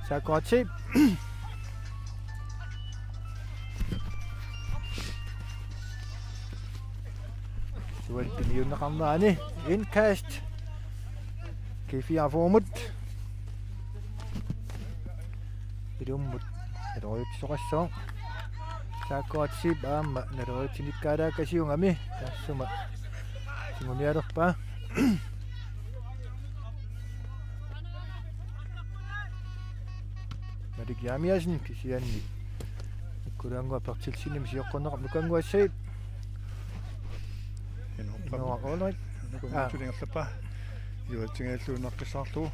S A K-p. Sualti niunneqarnerani. Indkast. G fireogfyrre-mut. Ilummut. Naloriutsisoqassaaq. S A K-p aamma naloriutsinikkaalaakasiugami. Taassuma. Tigunialerpaa. Malik Jeremiassen kisianni. Nikolai Berthelsenimit sioqqunneqarpoq, Nuka Ngua S C. Inooraq Ulrik. Nuka Aa. Ngua S C ingerlappaa. Iluatsinngilluinnaqqissaarlugu.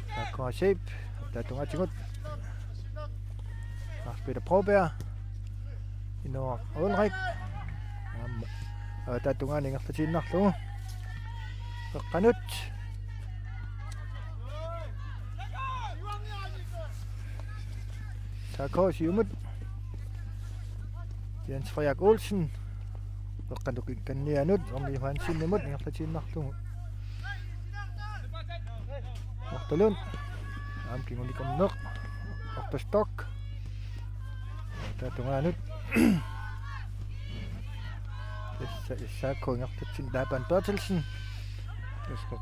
S A K-p. Taava tungaatigut. Lars Peter Broberg. Inooraq Ulrik. Aamma. Avataata tungaanut ingerlatiinnarlugu. Qeqqanut. K siumut. Jens Frederik Olsen. Qeqqanut kannianut, Ronny Johansenimut, ingerlatiinnarlugu. Ortalun. Aamma kingunikunneq. Ortastok. Taava tungaanut. Tassa S A K ingerlatsinnut Laban Berthelsen.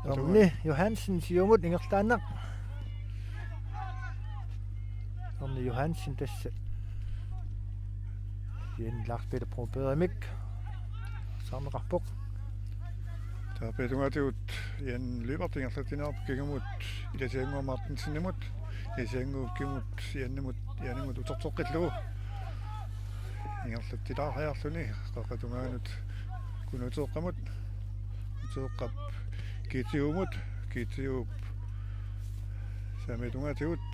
Ronny Johansen siumut ingerlaannaq. Ronny Johansen tassa. Jan Lars Peter Brobergimik. Saarneqarpoq. Taava P-tungaatigut Jan Lyberth ingerlatsiinnarpoq kingumut Ilasiannguaq Martinsenimut. Ilasiannguup kingumut Janimut, Janimut uterteqqillugu. Ingerlatsilaariarluni qeqqata tungaanut Kunuteeqqamut. Kunuteeqqap Kitiumut, Kitiup saamiata tungaatigut.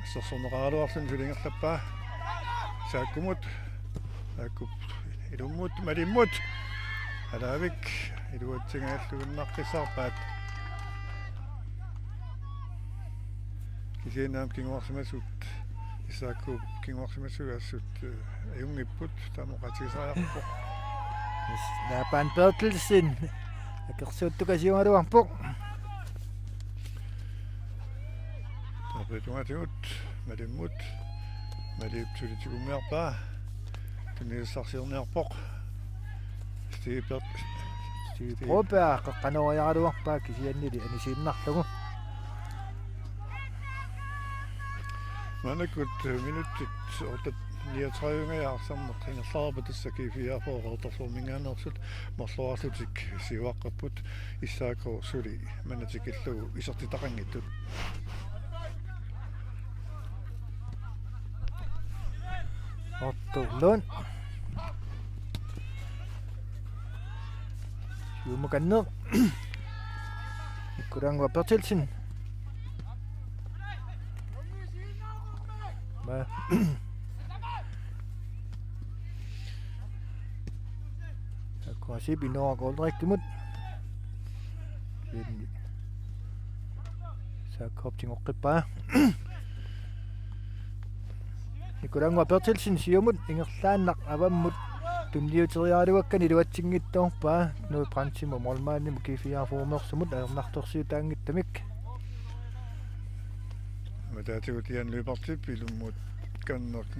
Assersorneqaraluarluni suli ingerlappaa. S A K-mut. S A K-p ilummut, Malimmut. Alaavik iluatsinngilluinnaqqissaarpaat. Kisianni aamma kinguarsimasut, S A K-p kinguarsimasut assut, eh, ajunngipput, taama oqaatigisariaqarpoq. Yes, Laban Berthelsen. Akersuuttukasiugaluarpoq. Taava P-tungaatigut, Malimmut. Maliup suli tigummiarpaa. Tunniussarsiorniarpoq. Steve Bert-, Steve Broberg, qeqqanooriaraluarpaa kisiannili anisiinnarlugu. Maannakkut minutsit otte niogtredive-nngajat arsarneq ingerlareerput, tassa G fireogfyrre Qeqertarsuarminngaanneersut marloriarlutik siuaqqapput, S A K suli manna tikillugu isertitaqanngitsut. Otto Lund. Siumukanneq. Nikolaannguaq Berthelsen. Ma-, Akuasip Inooraq Ulrikimut. Kisianni S A K-p tigoqqippaa. Nikolaannguaq Berthelsen siumut ingerlaannaq avammut tunniuteriaraluakkani iluatsinngitsoorpaa, Knud Brandtimut målmandimut G fireogfyrre-meersumut ajornartorsiutaanngitsumik. Taava taatigut Jan Lyberthip ilummut kanneq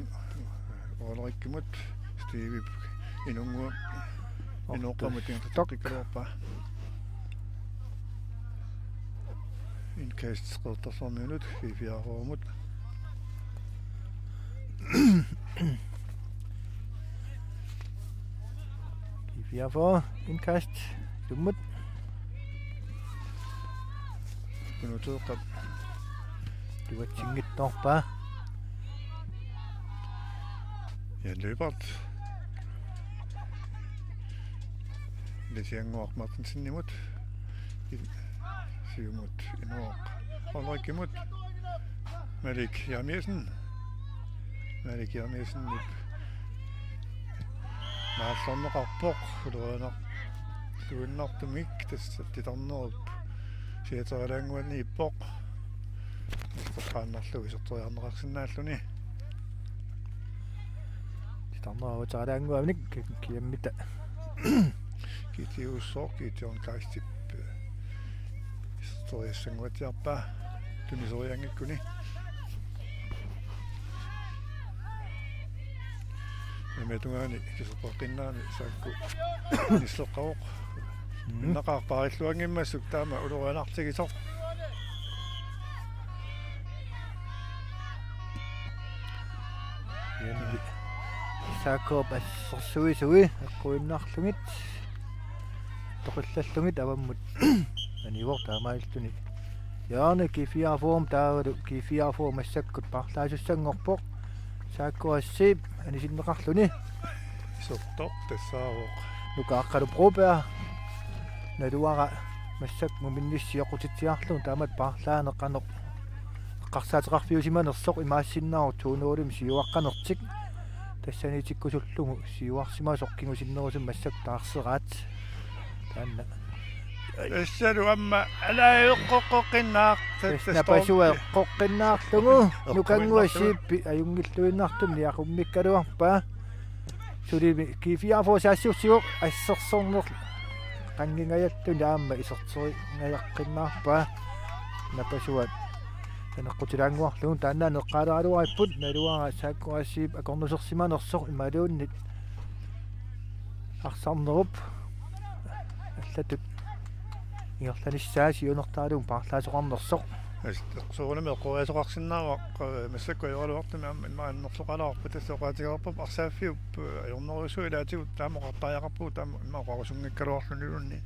Ulrikimut, Stevep Inunnguaq, Inooraq Inoorpamut ingerlateqqikkaluarpaa. Indkast Qeqertarsuarmiunut, G fireogfyrre-mut. G fireogfyrre, indkast, ilummut. Kunuteeqqap iluatsinngitsoorpaa. Jan Lyberth. Ilasiannguaq Martinsenimut. Il-, siumut Inooraq Ulrikimut. Malik Jeremiassen. Malik Jeremiassenip naallorneqarpoq, ulorianarluinnartumik, tassa titarnerup siaterialaannguaniippoq. Isertoqqaannarlugu iserteriarneqarsinnaalluni. Titarnerup avaterialaannguanik kiammita. Kitiussooq, Gideon Kleistip iserteriassanguatsiarpaa tunisorianngikkuni. Maanna tungaani kisertoqqinnaani S A K nissaqaaq. Mm. Innaqarpaarilluanngimmassuk taama ulorianartigisoq. Jempi. S A K-p assersuisui eqquinnarlugit. Toqillallugit avammut. Anivoq taamaalilluni. Hjørne G fireogfyrre taavalu G fireogfyrre massakkut paarlaasussanngorpoq. S A K-p anisinneqarluni. Isertoq tassaavoq. Nuka Aqqalu Broberg. Naluara massakkut muminnissi oqutitsiarlugu taamatut paarlaaneq qanoq eqqarsaateqarfiusimanersoq, imaassinnaavoq to nul-imik siuaqqanertik. Tassaniitikkusullugu siuarsimasoq kingusinnerusumik massakkut taarseraat. Taanna Tassalu aamma alaa eqqoqqoqqinnaaq. Tassa napasua eqqoqqinnaarlugu. Nukannguaq Siippi ajunngilluinnartumik niaqummikkaluarpaa. Sulimi G fireogfyrre saassussivoq, assersorneq qanngingajalluni aamma iserteriingajaqqinnaarpaa. Napasuat saneqqutilaannguarlugu, taanna eqqaaleraluaripput, naluara S A K-kut Siip akornusersimanersoq imaluunniit arsarnerup allatut ingerlanissaa siunertaralugu paarlaasoqarnersoq. As-, soorunami eqqoriasoqarsinnaavoq, eh, massakkut ajoraluartumik aamma immaqa annertoqalaarpoq, tassa oqaatigaarput arsaaffiup, eh, ajornerujussuaq ilaatigut taama oqartariaqarpugut, taama immaqa oqarusunngikkaluarluniluunniit.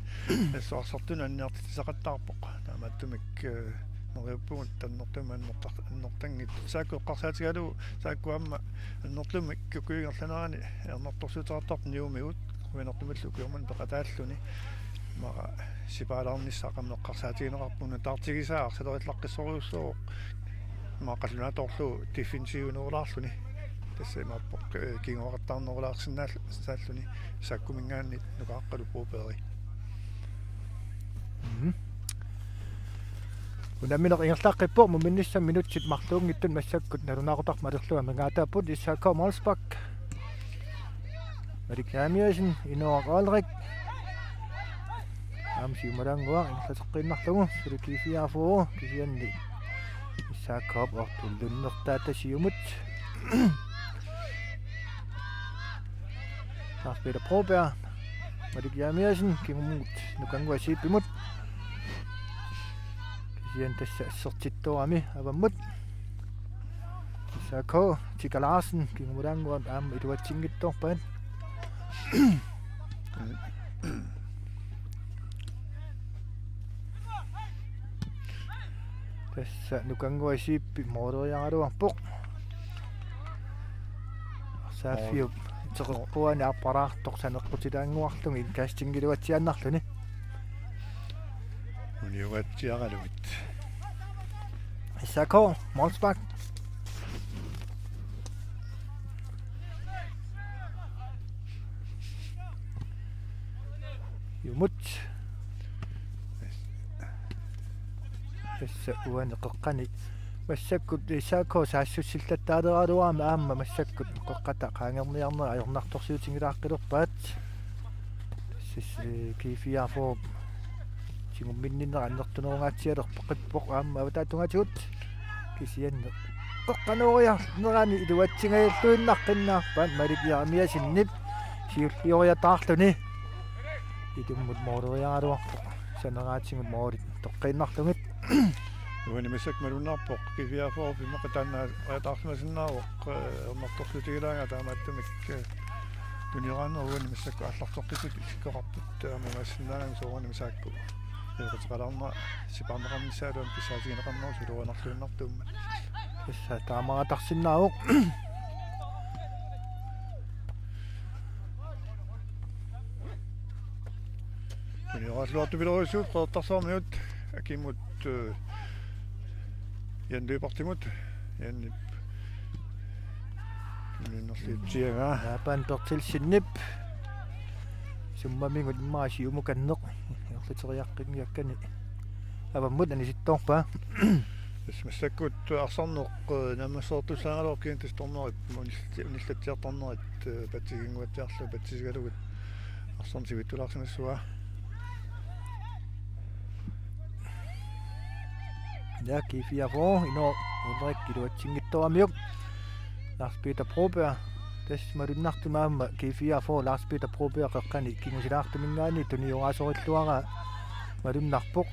Tassa arsartunut anniartitsisaqattaarpoq. Taamaattumik, eh, neriuppugut annertuumik annertar-, annertanngitsoq. S A K eqqarsaatigalugu, S A K aamma annertuumik ukiup ingerlanerani ajornartorsiuteqartarpoq Nuummiut, quianartumillu ukiormanna peqataalluni. Immaqa sipaalaarnissaq aamma eqqarsaatigineqarpoq, nutaartigisaa arsalerillaqqissorujussuuvoq. Immaqa qallunaatoorlugu defensiviunerulaarluni. Tassa imaappoq, eh, kinguaqattaarnerulaarsinnaall-, saalluni S A K-minngaanniit Nukaaqqalu Broberg. Mhm. Unammineq ingerlaqqippoq, muminnissaq minutsit marluunngitsut massakkut nalunaaqutarput malerlunga amigaataapput. S A K målspark. Malik Jeremiassen, Inoaq Olrik. Aamma siumalaannguaq ingerlateqqiinnarlugu, suli G fireogfyrre, kisianni S A K-p ortullunnertaata siumut. Lars Peter Broberg, Malik Jeremiassen, kingumut Nukannguaq Siipimut. Kisianni tassa assertittoorami avammut. S A K, Tika Larsen, kingumulaannguaq aamma iluatsinngitsoorpaat. Tassa Nukannguaq Siippi mooleriaraluarpoq. Saaffiup iteqerpuani apparaartoq saneqqutilaannguarlugu indkastingiluatsiaannarluni. Uniuatsiaralugit. S A K, målspark. Siumut. Tassa uani qeqqani massakkut S A K saassussillattaaleraluarami aamma massakkut qeqqata qaangerniarnera ajornartorsiutigilaaqqillerpaat. Tassa, eh, G fireogfyrre tigumminninnera annertunerungaatsialerpoq aamma avataata tungaatigut. Kisianni qeqqanooriarnerani iluatsingajalluinnaqqinnaarpaat, Malik Jeremiassenip siullioriataarluni. Itummut mooleriaraluarpoq, saneraatigut moolit toqqiinnarlugit. Uani massakkut malunnarpoq G fireogfyrre, immaqa taanna ajornartorsiutigilaagaa, taamaattumik, eh, tunioraanni uani massakkut aallarteqqissutit isikkoqarput, taamaassinnaagami soorunami S A K-kut eqateqalaarnera sipaarneqarnissaat aamma pissaatigineqarnerusoq iluanarluinnartuummat. Tassa taamaatarsinnaavoq. Tunioraluartut Pilerisuup Qeqertarsuarmiut akimut, eh, Jan Lyberthimut, Janip. Minnerliutsiagaa. Laapan Berthelsenip. Summamigut immaqa siumukanneq. Ingerlateriaqqinniakkani avammut anisittoorpaa. Tassa massakkut arsarneq, eh, naammassereertussaagaluarpoq, kisianni tassa dommeri unillat-, unillatsiartarnerit, eh, patsisinnguatsiarlugu patsisigalugit arsarneq sivittulaarsimassavaa. Ja, G fireogfyrre, Inoq Ulrik iluatsinngitsooramiuk. Lars Peter Broberg, tassa malunnartumik aamma G fireogfyrre Lars Peter Broberg qeqqani kingusilaartuminngaanniit tunioraasorilluaraa malunnarpoq.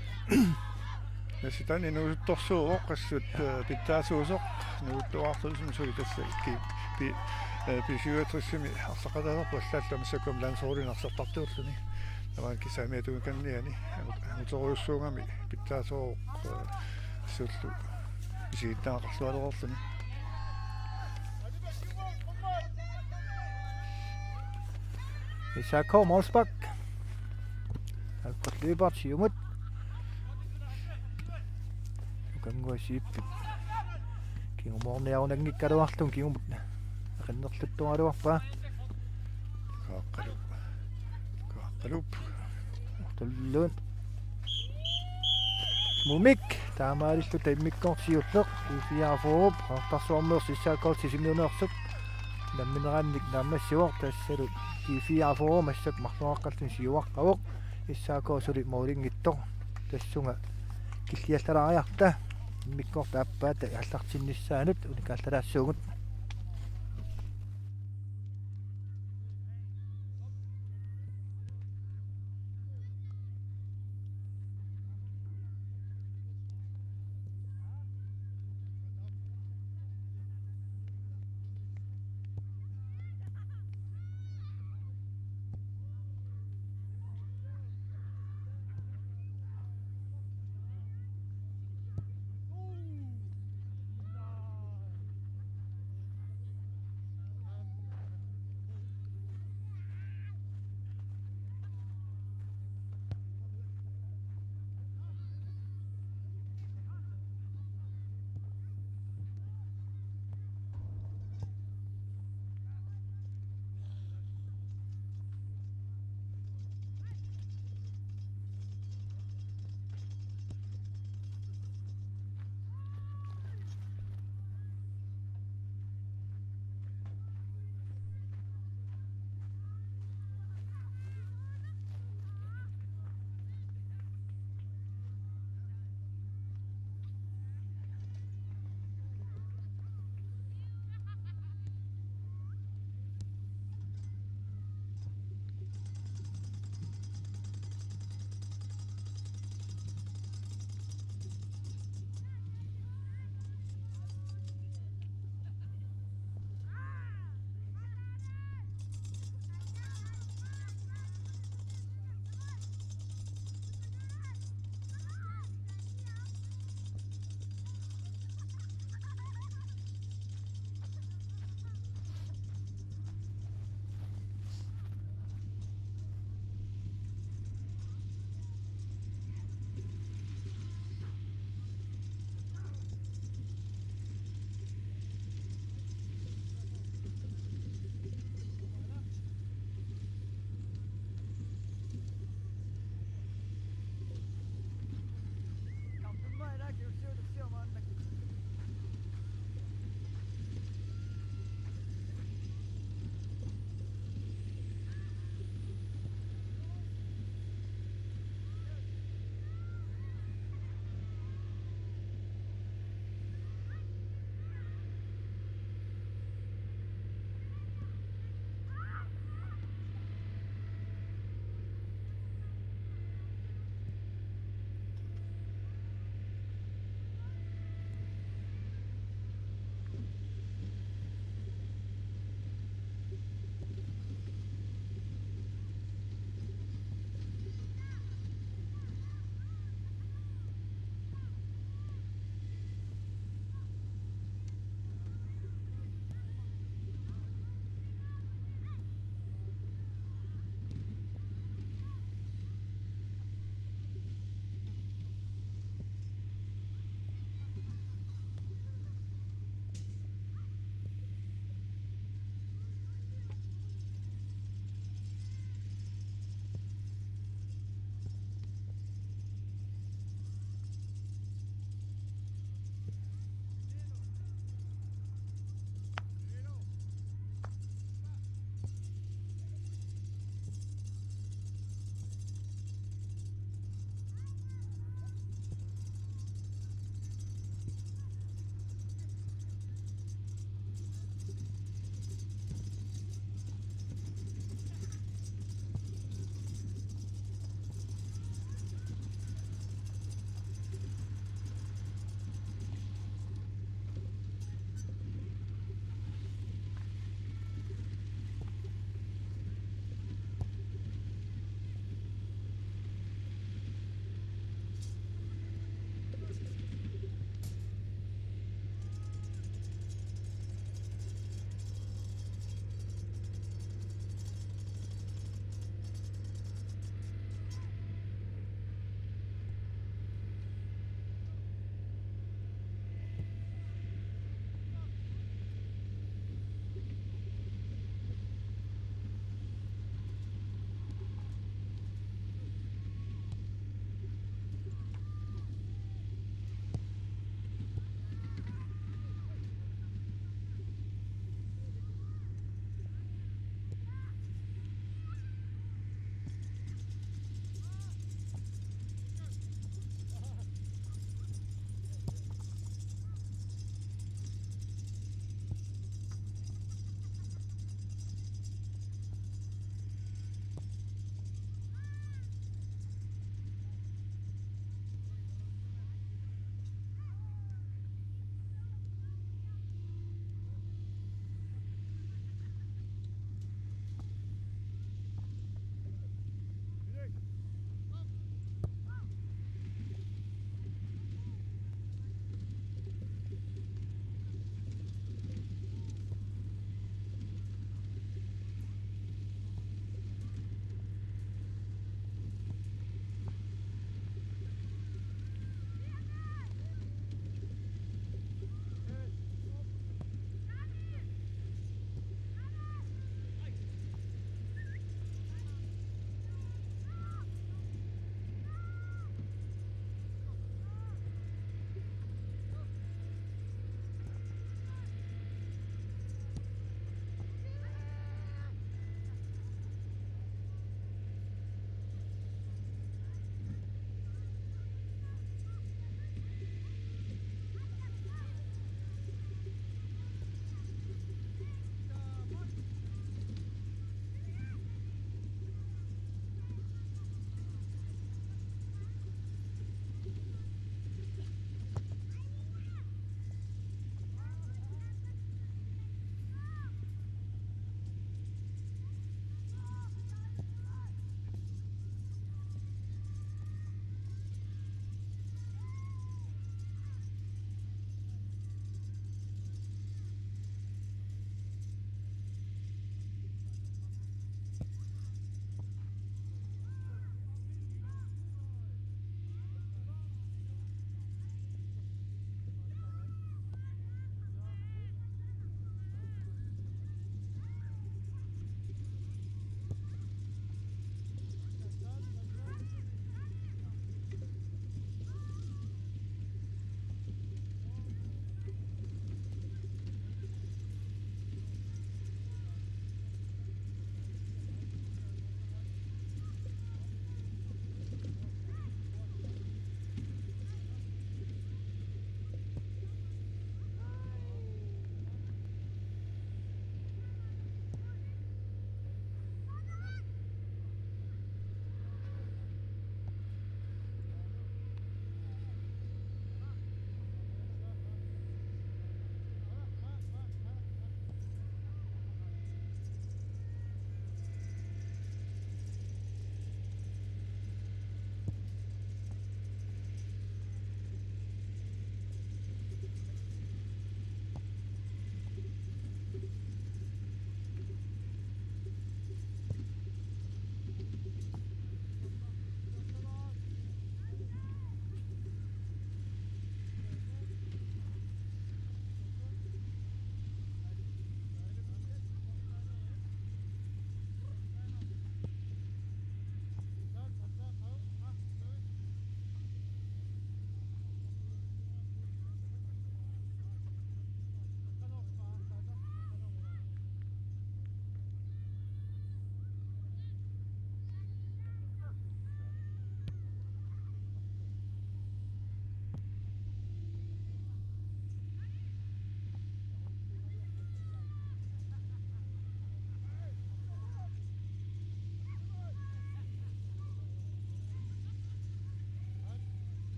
Tassa taanna inuusuttorsuuvoq, assut, eh, pitsaasuusoq, nuuttuaartuusumi suli tassa ki-, pi-, eh, B syvogtres-imi arsaqataaserput, allaallu massakkut landsholdinik arsartartuulluni. Tamanna kissaami atuikanniani, angut-, anguterujussuugami pitsaasuuvoq, eh, assullu isigittagaqarlualereerluni. S A K målspark. Alfred Lyberth siumut. Nukannguaq Siippi kingumoorniarunanngikkaluarlugu kingumut aqinnerluttuaraluarpaa. Kaaqqalup. Kaaqqalup. Ortulluun. Mumik taamaalilluta immikkoortoq siulleq G fireogfyrre, Qeqertarsuarmeersoq S A K-rtoq Sisimiuneersoq namminerannik naammassivoq, tassalu G fireogfyrre massakkut marlunngorluni siuaqqavoq, S A K suli målinngitsoq, tassunga killiallalaariarta immikkoortut aappaata aallartinnissaannut unikaallalaassaagut.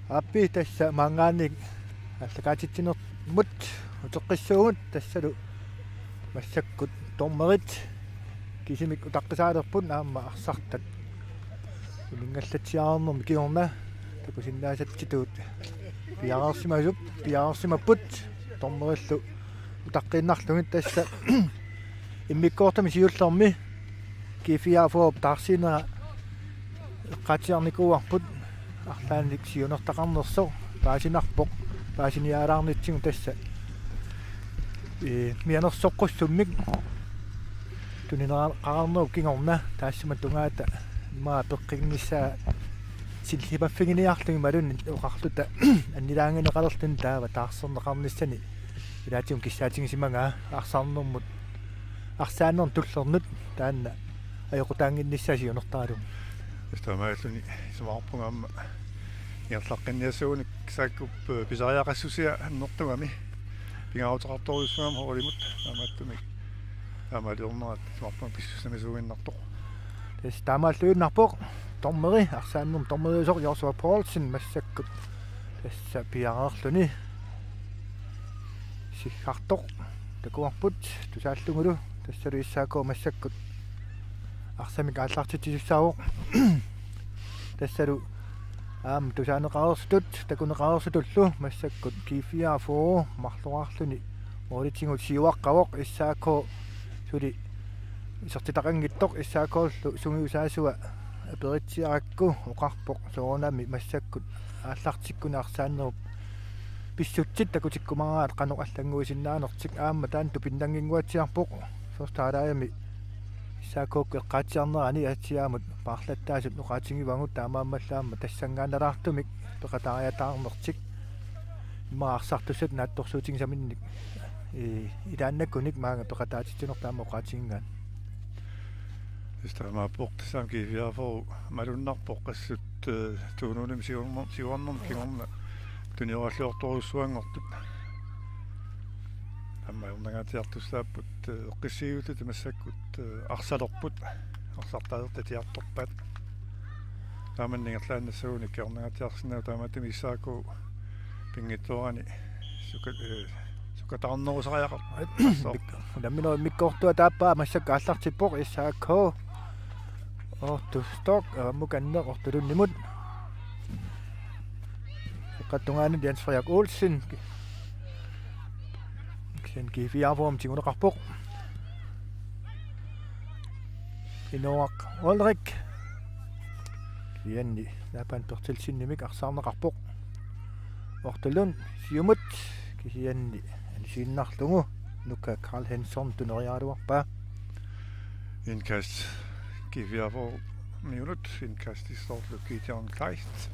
Aappi tassa maanngaanniit aallakaatitsinermut uteqqissuugut, tassalu massakkut dommerit kisimik utaqqisaalerput aamma arsartat uninngallatsiarnermi kingorna takusinnaasatsitut piareersimasup, piareersimapput dommerillu utaqqiinnarlugit. Tassa immikkoortumi siullermi G fireogfyrre taarsiinera eqqaatsiarnikuuarput arlaannik siunertaqarnersoq paasinarpoq, paasiniaalaarnitsigut tassa, ee, mianersoqqussummik tunineqarnerup kingorna taassuma tungaata immaqa peqqinngissaa sillipaffiginiarlugit imaluunniit oqarluta annilaangineqalerluni taava taarserneqarnissani ilaatigut kissaatigisimagaat arsarnermut, arsaannermut tullernut taanna ajoqutaannginnissaa siunertaralugu. Taamaalluni isumaqarpunga aamma ingerlaqqinniassagunik Saakkup, eh, pisariaqassusia annertugami pingaaruteqartorujussuugami holdimut taamaattumik aamma aliornerat isumaqarpunga pissusissamisuuginnartoq. Tassa taamaalluinnarpoq dommeri, arsaannermut dommeriusoq Joshua Poulsen massakkut tassa piareerluni siggartoq takuarput tusaallugulu, tassalu S A K massakkut arsamik aallartitsisussaavoq. Tassalu aamma tusaaneqareersutut takuneqareersutullu massakkut G fireogfyrre marloriarluni holditigut siuaqqavoq. S A K suli isertitaqanngitsoq, S A K-llu sungiusaasua aperitsiarakku oqarpoq soorunami massakkut aallartikkuni arsaannerup pissutsit takutikkumaraat qanoq allannguisinnaanertik, aamma taanna tupinnannginnguatsiarpoq. Første halvlegimi S A K-kkut eqqaatsiarnerani aatsiaamut paarlattaasut oqaatigivagut, taamaammallu aamma tassanngaannalaartumik peqataariataarnertik immaqa arsartussatut naatsorsuutigisaminnik, ee, ilaannakunik maanga peqataatitsinertut aamma oqaatigigaat. Tassa taamaappoq, tassami G fireogfyrre malunnarpoq assut, eh, Tuununimi siuarner-, siuarnermi kingorna tunioralliortorujussuanngortut. Aamma ajornangaatsiartussaapput, eh, eqqissiiullutik massakkut, eh, arsalerput, arsartaasertatiartorpaat. Taamanna ingerlaannassagunik ajornangaatsiarsinnaavoq, taamaattumik S A K pinngitsoorani sukka-, eh, sukkataarnerusariaqarpoq. Mik-, unamminerup immikkoortua taappaa massakkut aallartippoq S A K. Ortustok, avammukanneq Ortulunnimut. Qattungaanut Jens Frederik Olsen. Kisianni G fireogfyrre tiguneqarpoq. Inoaq Ulrik. Kisianni Lapan Berthelsenimik arsaarneqarpoq. Ortulund siumut kisianni anisiinnarlugu Nuka Karl Hansen tuneriaraluarpaa. Indkast G fireogfyrre-miunut, indkast i Salt Lake John Kleist.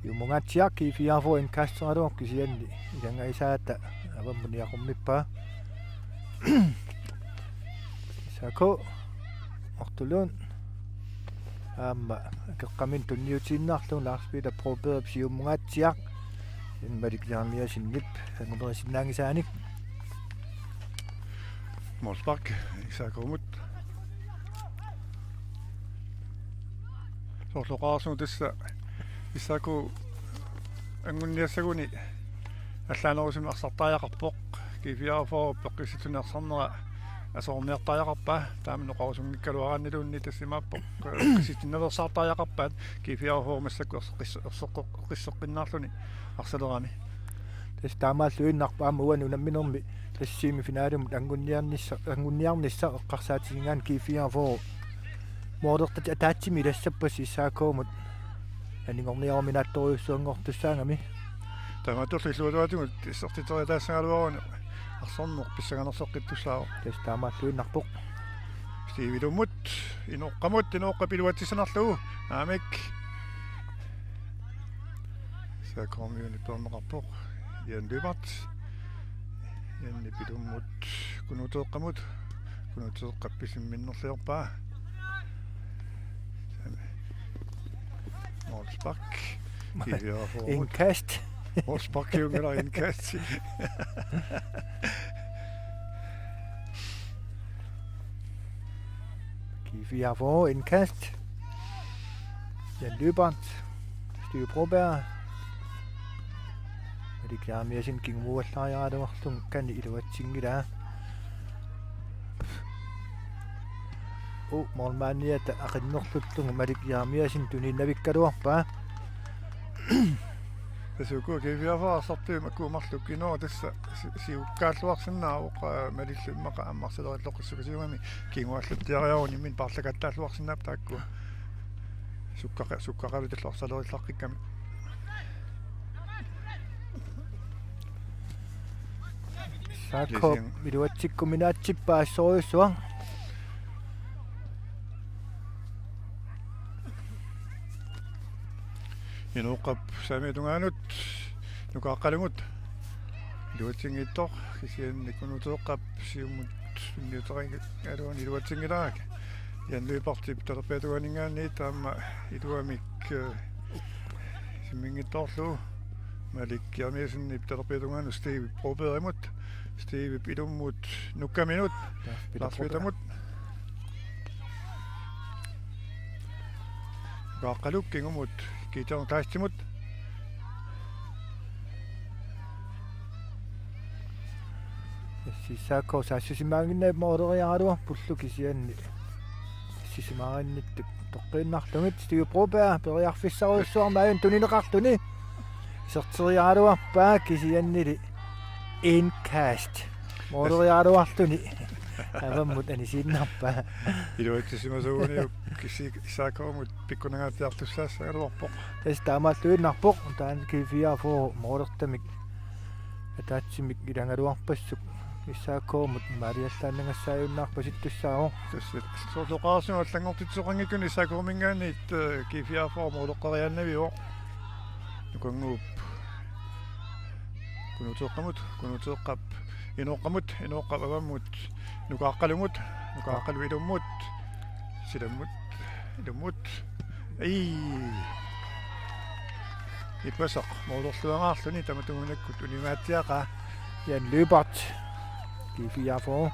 Siumungaatsiaq G fireogfyrre indkasteraluarpoq kisianni ilanngavisaata avammut niaqummippaa. S A K Ortulund aamma akeqqaminik tunniutiinnarlugu Lars Peter Brobergip siumungaatsiaq Malik Jeremiassenip angumerisinnaanngisaanik. Målspark S A K-mut. Soorlu oqarsimavoq tassa S A K anguniassaguni allaanerusumik arsartariaqarpoq. G fireogfyrre peqqissitsunik arsarnera aserorniartariaqarpaa. Taama oqarusunngikkaluaraanniluunniit tassa imaappoq, eh, eqqissitsisinnaveersaartariaqarpaat G fireogfyrre massakkut erseqqis-, erseqqoq-, eqqisseqqinnaarluni arsalerami. Tassa taamaalluinnarpoq aamma uani unamminermi tassa semifinalimut anguniarnissa-, anguniarnissaq eqqarsaatigigaanni G fireogfyrre målertat ataatsimik ilassappassi S A K-mut anigorniaruminaattorujussuanngortussaagami. Taamaattorli illuatungaatigut isertiteriataassagaluaruni arsarneq pissanganarseqqittussaavoq. Tassa taamaalluinnarpoq. Steve Ilumut, Inooqqamut, Inooqqap iluatsissanerlugu. Aamik. S A K-miunit peerneqarpoq. Jan Lyberth. Jan Ilumut, Kunuteeqqamut. Kunuteeqqap pisimminnerliorpaa. Målspark. G fireogfyrre-mut. Indkast. Målspark, jo, eller indkast. Fire for indkast. Jan Lyberth. Steve Broberg. Malik Jeremiassen kingumuallariaraluarluni, kani iluatsinngilaa. U, målmandiata aqinnerlullugu Malik Jeremiassen tuniinnavikkaluarpaa. Tassa uku G-fireogfyrre arsartuummi akuumarlukkinoo tassa si-, siukkaalluarsinnaavoq, aa, malillu immaqa aamma arsalerilluaqqissukasiugami kinguallattiariaruni imminut paarlakattaalluarsinnaapput taakku. Sukkaqa-, sukkaqalutillu arsalerillaqqikkami. Saakko Lisian. Iluatsikkuminaatsippaa assorujussuaq. Inooqqap saamiata tungaanut Nukaaqqalumut iluatsinngitsoq, kisianni Kunuuteeqqap siumut tunniuterigaluani iluatsinngilara. Jan Lyberthip talerpiata tungaaninngaanniit aamma iluamik, eh, simminngitsoorlugu. Malik Jeremiassenip talerpiata tungaanut Steve Brobergimut. Stevep ilummut nukkaminut. Lars Peter Lars Broberg. Petermut. Nukaaqqaluk kingumut Gideon Kleistimut. Tassa S A K saassusimaaginnarput måleriaraluarpullu kisianni saassusimaaginnartut toqqiinnarlugit. Steve Broberg periarfissarujussuarmik aajuna tunineqarluni iserteriaraluarpaa kisiannili indkast måleriaraluarluni avammut anisiinnarpaa. Iluatsissimasuguni kissi S A K-mut pikkunangaatsiartussaassagaluarpoq. Tassa taamaalluinnarpoq, taanna G-fireogfyrre målertamik ataatsimik ilagaluarpassuk S A K-mut maaliallaannangassaajunnaarpasittussaavoq. Tassa soorlu oqarassuaq allanngortitsisoqanngikkunik S A K-minngaanniit, eh, G-fireogfyrre måleqqeriaannaviuvoq. Nukannguup Kunuuteeqqamut, Kunuuteeqqap Inooqqamut, Inooqqap avammut Nukaaqqalumut, Nukaaqqalup ilummut, silammut, ilummut. Ii. Ippassaq målerluangaarluni tamatumunakkut unimaatsiaqaa. Jan Lyberth, G-fireogfyrre.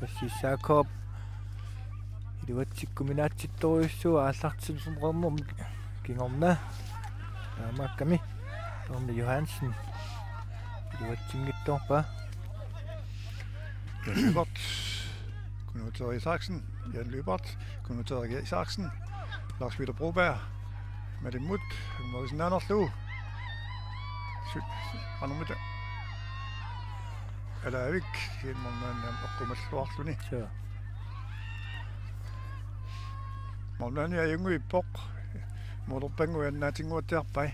Tassa S A K-p iluatsikkuminaatsittorujussuaq aallartinneqarnermik kingorna. Taamaakkami Orne Johansen iluatsinngitsoorpaa. Jan Lyberth, Kunuuteeq Isaksen, Jan Lyberth, Kunuuteeq Isaksen, Lars Peter Broberg, malimmut, angumerisinnaanarlu. Su-, qanormita. Alaavik, siimornaanni eqqumalluarluni. Suu. Målmandi ajunnguippoq. Målerpannguit annaatinnguatsiarpai.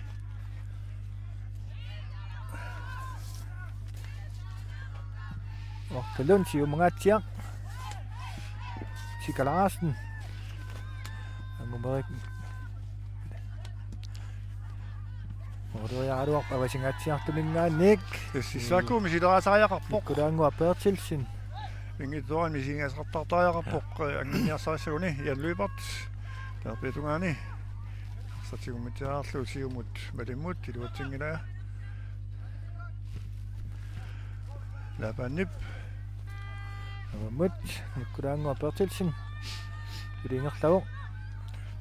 Ortalun siumungaatsiaq. Sika Larsen. Angumerik. Måleriaraluarpoq avasingaatsiartuminngaanniit. Tassa S A K-mi sileraasariaqarpoq. Nikkulaannguaq Berthelsen. Pinngitsoorani misigisaqartariaqarpoq, eh, anguniarsarissaguni Jan Lyberth. Talerpiata tungaani. Satigummitsiarlu siumut malimmut iluatsinngilaa. Labanip. Avammut, Nikkulaannguaq Berthelsen. Suli ingerlavoq.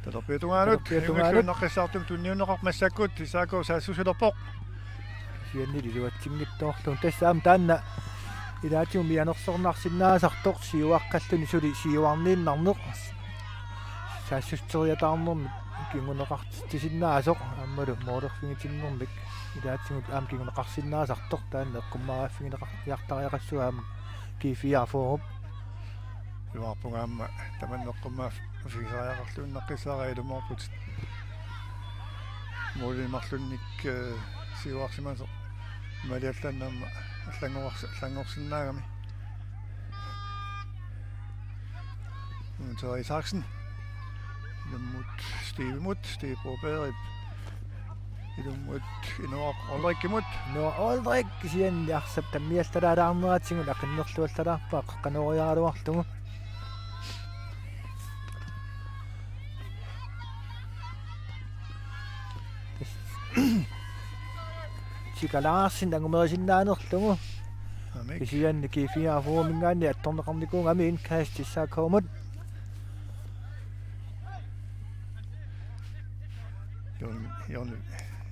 Talerpiata tungaanut. Talerpiata tungaanut. Immikkuunnaqqissaartumik tunniunneqarpoq massakkut, S A K saassussilerpoq. Kisiannili iluatsinngitsoorlugu. Tassa aamma taanna ilaatigut mianersornarsinnaasartoq siuaqqalluni suli siuarniinnarneq. Saassusseriataarnermik kinguneqartitsisinnaasoq aammalu målerfigitinnermik ilaatigut aamma kinguneqarsinnaasartoq taanna eqqummaariffigineqartariaqassaaq aamma G-fireogfyrre-p. Iluarpunga aamma tamanna eqqummaaffigisariaqarluinnaqqissaarput ilumoorputit. Målinik marlunnik, eh, siuarsimasoq maaliallaannaq aamma allanngorars-, allanngorsinnaagami. Kunuuteeq Isaksen. Ilummut Stevemut, Steve Brobergip. Ilummut Inoaq Olrikimut. Inoaq Olrik kisianni arsap tammiallalaalaarneratigut aqinnerluallalaarpaa qanooriaraluarlugu. Tika Larsen angumerisinnaanerlugu. Aamma. Kisianni G fireogfyrre-minngaanniit attorneqarnikuugami indkast S A K-mut. Jon-, Jon-,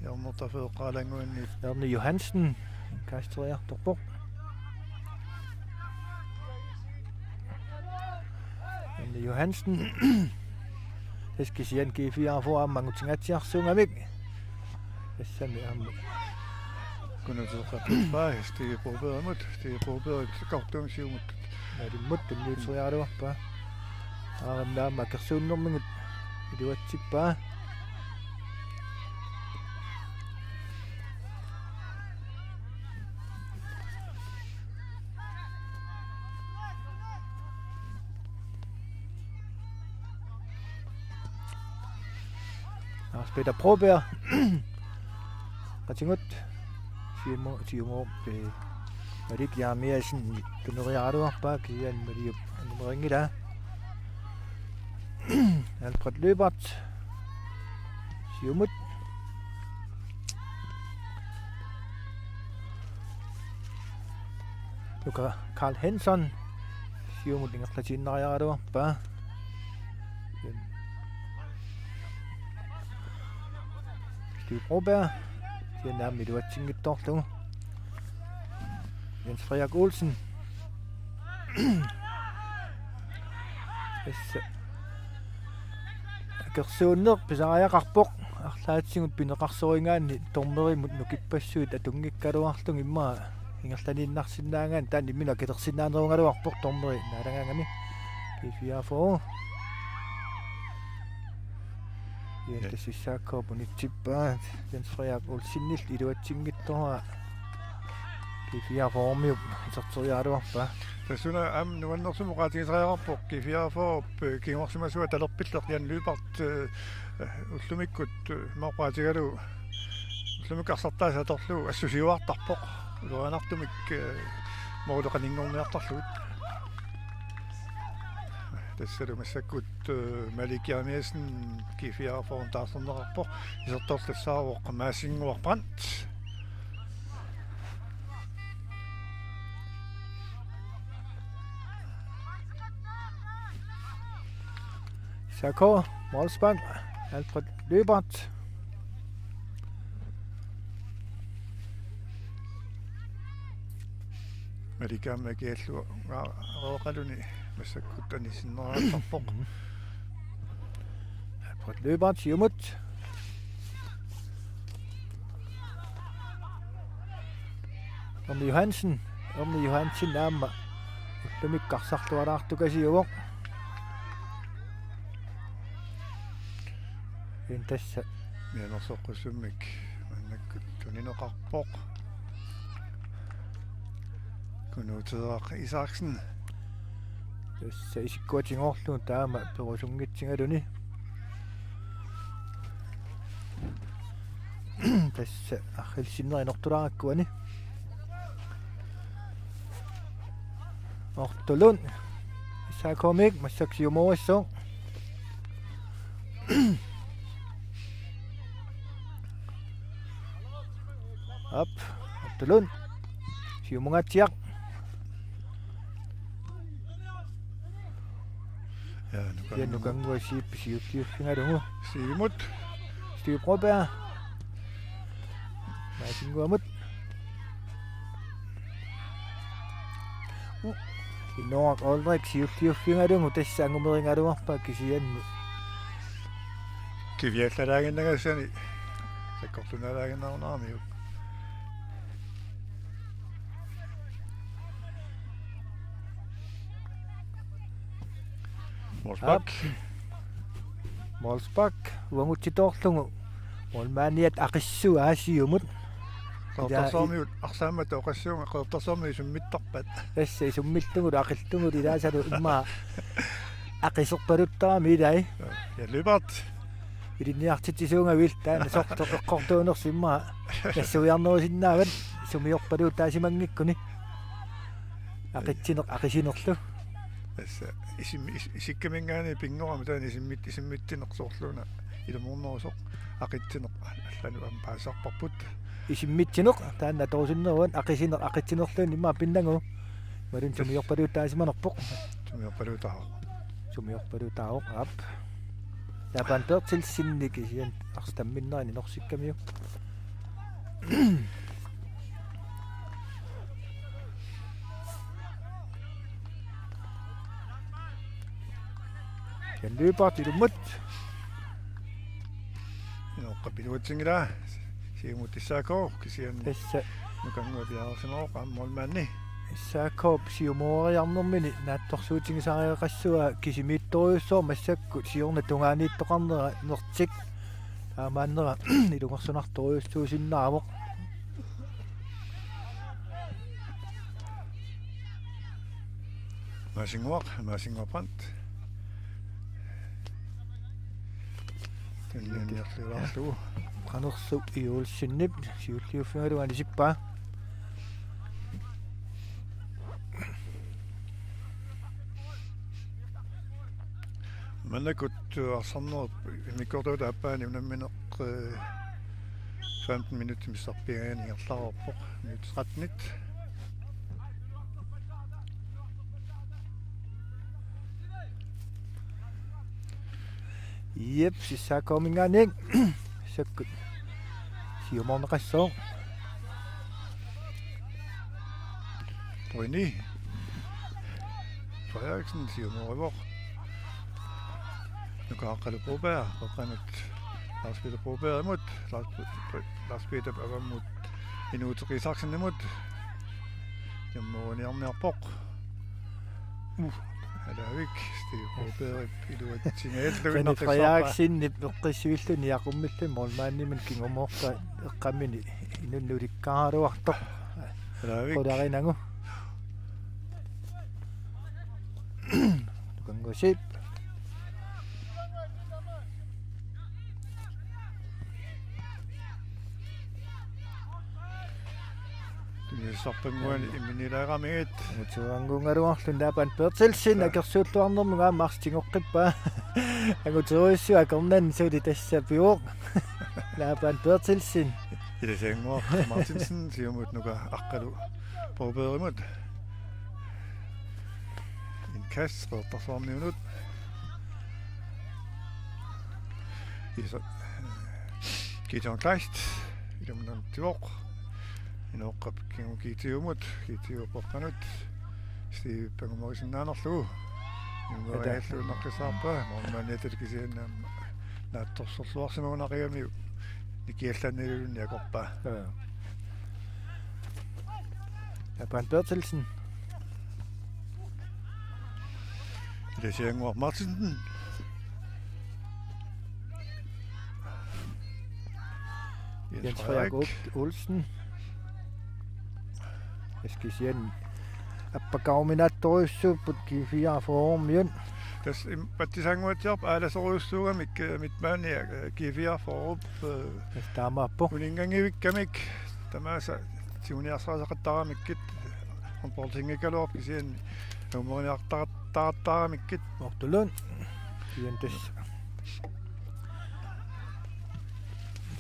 Jornertafeeqqaalannguanni. Jonni Johansen indkasteriartorpoq. Jonni Johansen. Tassa kisianni G fireogfyrre aamma angutingaatsiarsuugamik. Tassami aamma. Kunuuteqarpaa Stig Brobergimut, Stig Broberg Qaqortuumi siumut. Maalimmut tunniuteriaraluarpaa. Aarimmi aamma akersuunnermigut iluatsippaa. Lars Peter Broberg. Qatigut. Siumo-, siumut, eh, Malik Jeremiassen tunniuteriaraluarpaa, kisianni Maliup angumeringila. Alfred Løbert. Siumut. Luka Karl Hansen. Siumut ingerlatiinnariaraluarpaa. Stig Broberg. Kisianni aamma iluatsinngitsoorlugu. Jens Frederik Olsen. Tassa. Akersuunneq pisariaqarpoq. Arlaatigut pineqarsorigaanni dommerimut nukippassuit atunngikkaluarlugit immaqa ingerlaniinnarsinnaagaanni taanna imminut akilersinnaanerugaluarpoq dommeri naalagaangami. G fireogfyrre. Ja, ja. Tassa S A K-p unitsippaa Jens Frederik Olsenillu iluatsinngitsoorpaa. G fireogfyrre-miut iserteriaraluarpaa. Tassuuna aamma nuannersumik oqaatigisariaqarpoq G fireogfyrre-p kingorsimasua talerpilleq Jan Løbert, eh, ullumikkut, eh, oqaatigalugu ullumikkut arsartaaseq atorlugu assusiuartarpoq. Ulorianartumik, eh, måli qaninngorniartarlugit. Tassalu massakkut, eh, Malik Jeremiassen G fireogfyrre taarserneqarpoq. Isertortassaavoq Maasinnguaq Brandt. S A K, målspark, Alfred Løbert. Malik aamma kiallu aroqaluni massakkut anisinnerartarpoq. Alfred Løbert siumut. Erni Johansen, Erni Johansen aamma ullumikkut arsarlualaartukasiuvoq. Kisianni tassa. Mianersoqqussummik maannakkut tunineqarpoq. Kunuuteeraq Isaksen. Tassa isikkua tigoorlugu taama perusunngitsigaluni. Tassa arriilli sinneri inortulaarakkit. Ortulun. S A K-miut massakkut siumuugassooq. Aap, Ortulun. Siumungaatsiaq. Ja, Nukanngua. Ja, Nukanngua siip-, siulliuffigalugu. Siumut. Stig Broberg. Maasinnguamut. Inoaq Olrik siulliuffigalugu tassa angumerigaluarpaa kisianni. Kiviallalaaginnagassani sakkortunaalaaginnarunaramiuk. Målspark. Aap. Målspark uagutsitoorlugu. Målmandiat aqissuaa siumut. Qeqertarsuarmiut arsaammat oqassuunga Qeqertarsuarmiut isummittarpat. Tassa isummillugulu aqillugulu ilaasalu immaqa aqiserpaluttarami ilai. Ja, Løbert. Ilinniartitsisuugavit taanna sorleq eqqortuunersoq immaqa nassuiarnerusinnaavat sumiorpaluutaasimanngikkuni. Aqitsineq aqisinerlu. Tassa isim-, is-, isikkaminngaanniit pinngorami taanna isimmit-, isimmitsineq soorluuna ilumoornerusoq aqitsineq allanut aamma paasisarparput. isimmitsineq taanna atorusunneruvoq, aqisineq aqitsinerluunniit immaqa pinnagu. Imaluunniit sumiorpaluutaasimanerpoq. Sumiorpaluutaavoq. Sumiorpaluutaavoq, aap. Lapan Berthelsenip kisianni arsaq tamminnerani inorsikkamiuk. Jan Lyberth ilummut. Inoqqap iluatsinngilaa. Siumut S A K kisianni. Tassa. Nukannguaq piareersimavoq aamma målmandi. S A K-p siumoriarnermini naatsorsuutigisariaqassua kisimiittorujussuaq massakkut siorna tungaaniittoqarnera nertik. Taamaannera ilungersunartorujussuusinnaavoq. Maasinnguaq, Maasinnguaq Brandt. Tunniunniarluilaarlugu. Qanersup Olsenip siulliuffigalugu anisippaa. Maannakkut arsarnerup immikkoortuata aappaani unammineq, eh, femten minutsit missarpiaani ingerlareerpoq, minut tretten. Jep, S A K-minngaanniit. Sakkut. Siumorneqassaaq. Poini. Frederiksen siumorivoq. Nuka Aqqalu Broberg, qeqqanut Lars Peter Brobergimut, Lars, Lars Peter avammut Inuuteq Isaksenimut. Jammuuniarniarpoq. Uh, Alaavik, Steve Brobergip iluatsinngilluinnartussaappaa. René Frederiksenip eqqissivilluni Jakob Millen målmandimit kingumorta eqqammini inunnut ulikkaaraluartoq. Alaavik. Qularinagu. Nukannguaq Zeeb. Tunisarpannguani imminnilaaqamigit. Anguteruannguugaluarluni Laban Berthelsen. Ja. Akersuulluarnermut aamma arsaq tigoqqippaa. Anguterujussuaq akornanni suli tassa pivoq. Laban Berthelsen. Ilasiannguaq Martinsen siumut Nuka Aqqalu Brobergimut. Indkast Qeqertarsuarmiunut. Isa-, Gideon Kleist, ilumut tivoq. Inoqqap kingu Gideonimut, Gideon qeqqanut. Steve angumerisinnaanngilaq. Ata. Angumerialluinnaqqissaarpaa, målmandiata kisianni aamma naatsorsorluarsimagunarigamiuk nikiallannilluunniit akorpaa. Ja. Laban Berthelsen. Ilasiannguaq Martinsen. Jens Frederik Olsen. Kisianni appakaaruminaatsorujussuupput G fireogfyrre-miut. Tassa im-, patsisaannguatsiarpoq aalasorujussuugamik, eh, midtbania, eh, G fireogfyrre-p, eh, tassa taamaappoq. Uninngagivikkamik tamaasa tiguniarsarisaqattaaramikkit, håndboldinngikkagaluarput kisianni angumeriartaqattaaramikkit. Ortulun. Kisianni tassa.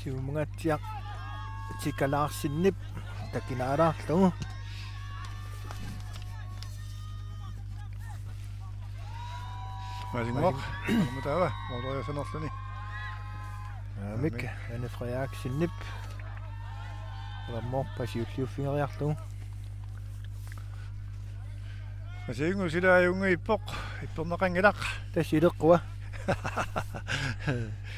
Siumungaatsiaq Tika Larsenip takinaalaarlugu. Maasinnguaq. Maasing-, aamma taava, måleriasanerluni. Aamik, aamik. Anne Frederiksenip. Uammoorpa siulliuffigeriarlugu. Maasinnguaq sila ajunngippoq, ipperneqanngilaq. Tassa ileqqua.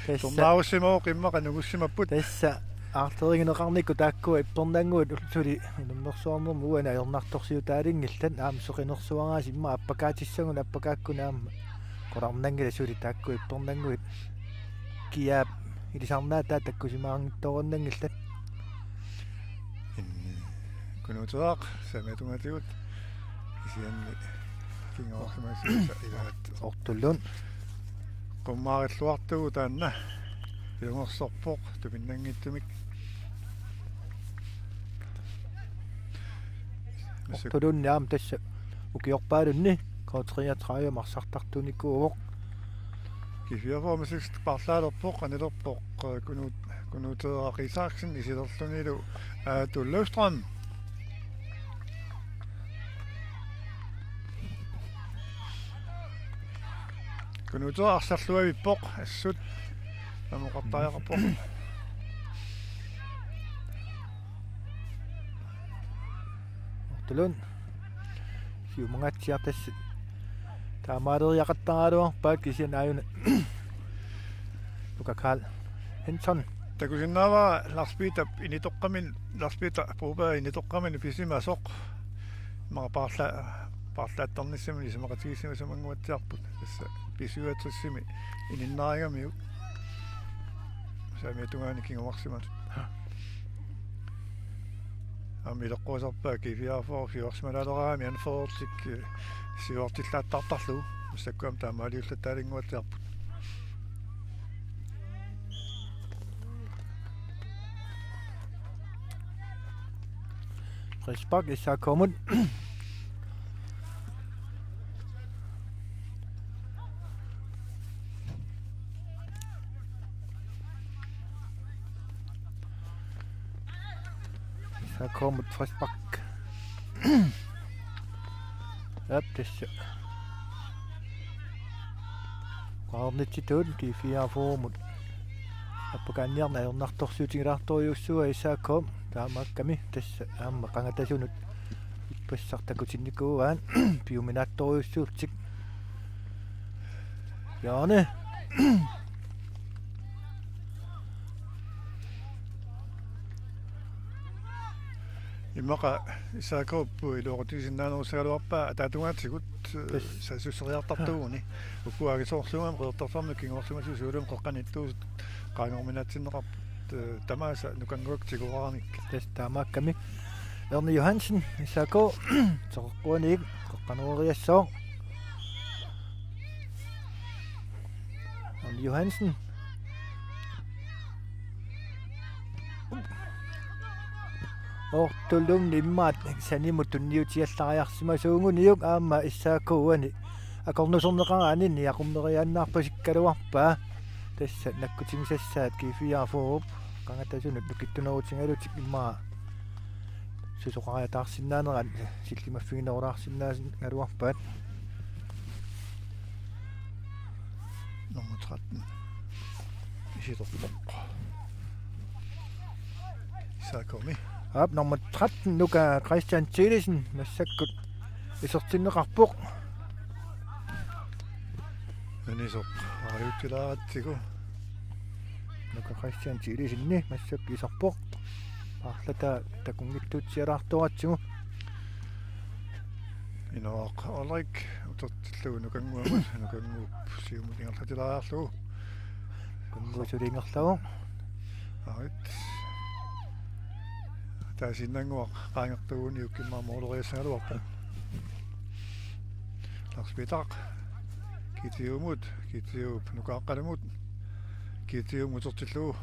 Tassa. Tornaarussimavoq immaqa nungussimapput. Tassa aarlerigineqarnikkut taakkua ippernannguit suli unammersuarnermut uani ajornartorsiutaaliinngillat aamma soqinersuaraasi immaqa appakaatissagut appakaakkunik aamma qularnanngilaq suli taakkua ippernannguit kiaap ilisarnaataa takkusimaarnittoornanngillat. Inni Kunuuteeraq saamiata tungaatigut kisianni kingoorsimasuisa ilaat. Ortulun. Qummaarilluartugut taanna. Ilungersorpoq tupinnanngitsumik. Ortulunni aamma tassa ukiorpaalunni K treogtredive arsartartunikuuvoq. G fireogfyrre-mi seks paarlaalerpoq, anilerpoq, eh, Kunuut-, Kunuuteeraq Isaksen isilerlunilu Aatu Løvstrøm. Kunuuteeraq arsarluavippoq, assut amoqartariaqarpoq. Ortulun. Siumungaatsiartassi. Taamaaleriaqattaraluarpaat kisianni aajuna. Nuka Karl Hansen. Takusinnaavara Lars Peter initoqqamin, Lars Peter Broberg initoqqamin pisimasoq. Immaqa paarla-, paarlaattarnissamut isumaqatigiissimasumannguatsiarput. Tassa B syvogtresimi ininnaarigamiuk. Saamiata tungaani kinguarsimatut. Aamma ileqquusarpaa G fireogfyrre fjortensimalaaleraangami anførertik, eh, siuartillaattartarlugu. Massakkut aamma taamaaliullattaalinnguatsiarput. Frispark S A K-mut. S A K-mut frispark. Aap, tassa. Qaarnitsitut G fireogfyrre-mut. Appakaanniarneq ajornartorsiutigilaartorujussuuaa S A K. Taamaakkami tassa aamma qangatasunut ippassaq takutinnikuuaat piuminaattorujussuullutik. Hjørne. Immaqa S A K-p iluaqutigisinnaanerussagaluarpaa ataatungaatigut, eh, tassa saassusseriartartuuguni. Ukua akisoorluugami Qeqertarsuarmi kinguarsimasut suulumi qeqqaniittuusut qaangerminaatsinneqarput, eh, tamaasa Nukannguaq tigoraramik. Tassa taamaakkami. Erni Johansen, S A K, teqeqquaniik, qeqqanooriassooq. Erni Johansen. Ortulunni immaqa sanimut tunniutiallariarsimasuuguniuk aamma S A K-ani akornuserneqaraanni niaqummeriaannaarpasikkaluarpaa. Tassa nakkutigisassaat G fireogfyrre-p qangatasunut nukittunerutigalutik immaqa susoqariataarsinnaanerat sillimaffiginerulaarsinnaagaluarpaat. Nummer tretten. Isilerpoq. S A K-mi. Aap, nummer tretten, Nuka Christian Thielesen, massakkut isertinneqarpoq. Anisoq, aajutilaaratsigu. Nuka Christian Thielesenni massakkut iserpoq. Paarlataa takunngitsuutsialaartoratsigu. Inoaq Ulrik utertillugu Nukannguamut, Nukannguup siumut ingerlatilaariarlugu. Nukannguup suli ingerlavoq. Arit. Taasiinnannguaq qaangertuuguniuk immaqa mooleriassagaluarpoq. Lars Peter. Kitiumut, Kitiup Nukaaqqalumut. Kitiumut utertillugu.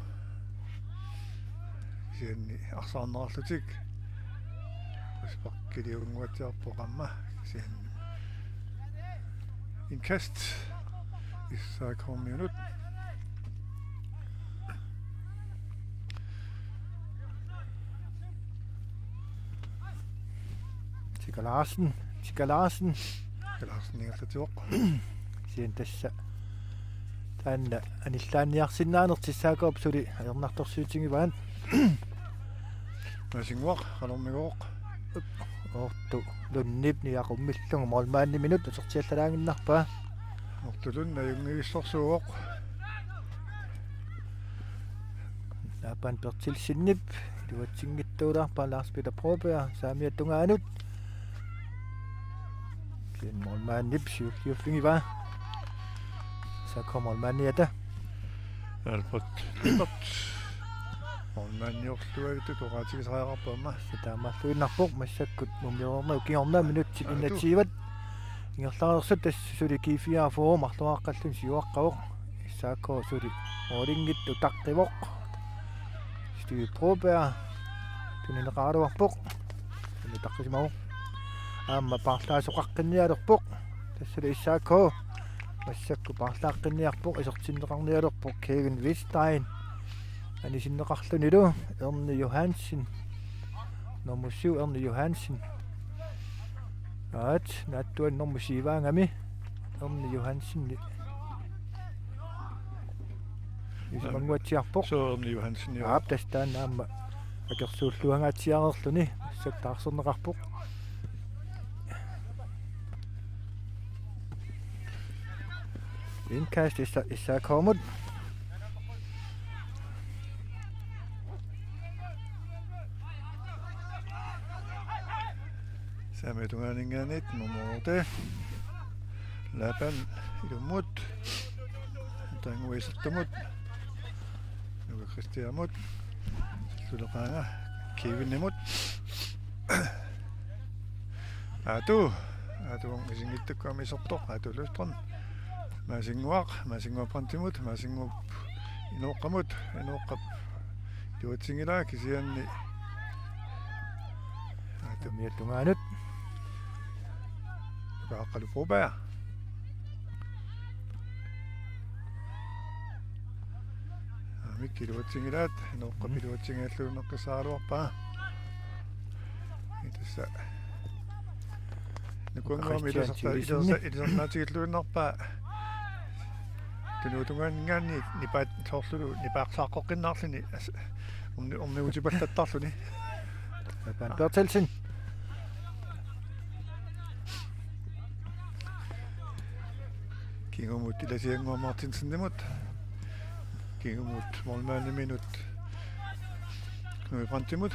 Kisianni arsaarnerarlutik. Frisparkiliunnguatsiarpoq aamma. Kisianni indkast. S A K-miunut. Tika Larsen, Tika Larsen. Tika Larsen ingerlatsivoq. Kisianni tassa taanna anillaanniarsinnaanertik S A K-p suli ajornartorsiutigivaat. Nasinguaq, qanormigooq. Ortulunnip niaqummillugu målmandiminut utertiallalaaginnarpaa. Ortulunni ajunngivissorsuuvoq. Naapan Berthelsenip iluatsinngitsuulaarpaa Lars Peter Broberg saamiata tungaanut. Kisianni målmandip siulliuffigivaa. S A K målmandiata. Albert Lyberth. Målmandiorlualuttut oqaatigisariaqarpoq aamma. Tassa taamaalluinnarpoq massakkut mumioreernerup kingorna minutsit Aatu. Enogtyve. Ingerlareersut tassa suli G fireogfyrre marloraqqalluni siuaqqavoq. S A K suli målinngitsoq utaqqivoq. Steve Broberg tunineqaraluarpoq. Utaqqisimavoq. Aamma paarlaasoqaqqinnialerpoq. Tassali S A K. Massakkut paarlaaqqinniarpoq, isertinneqarnialerpoq Kevin Wistein. Anisinneqarlunilu Erni Johansen. Nummer syv, Erni Johansen. Aat, naatsuani nummer syv-aagami Erni Johansen. Isumannguatsiarpoq. Soo Erni Johansen, joo. Aap, tassa taanna aamma akersuulluangaatsiareerluni. Massakkut taarserneqarpoq. Indkast S-, S A K-mut. Saamiata tungaaninngaanniit nummer otte. Lapan ilummut. Taanngui isertumut. Nuka Christianimut. Suleqaanga Kevinimut. Aatu. Aatu isinngitsukkut aamma isertoq. Aatu Løvstrøm. Maasinnguaq. Maasinnguaq Brandtimut. Maasinnguup Inooqqamut. Inooqqap iluatsinngilaa kisianni. Aatu. Saamiata tungaanut. Nuka Aqqalu Broberg. Aamma iluatsinngilaat, Inooqqap iluatsinngilluinnaqqissaaraluarpaa. Tassa. Nukuannguami Christian ilisarta-, Thygesen. Ilisarta-, ilisarnaatigilluinnarpaa. Tunuutungaaninngaanniit nipaat soorlulu nipaarsaaqqoqqinnaarluni as-, orni-, ornigutipallattarluni. Lapan Berthelsen. Kingumut Ilasiannguaq Martinsenimut. Kingumut målmandiminut Knud Brandtimut.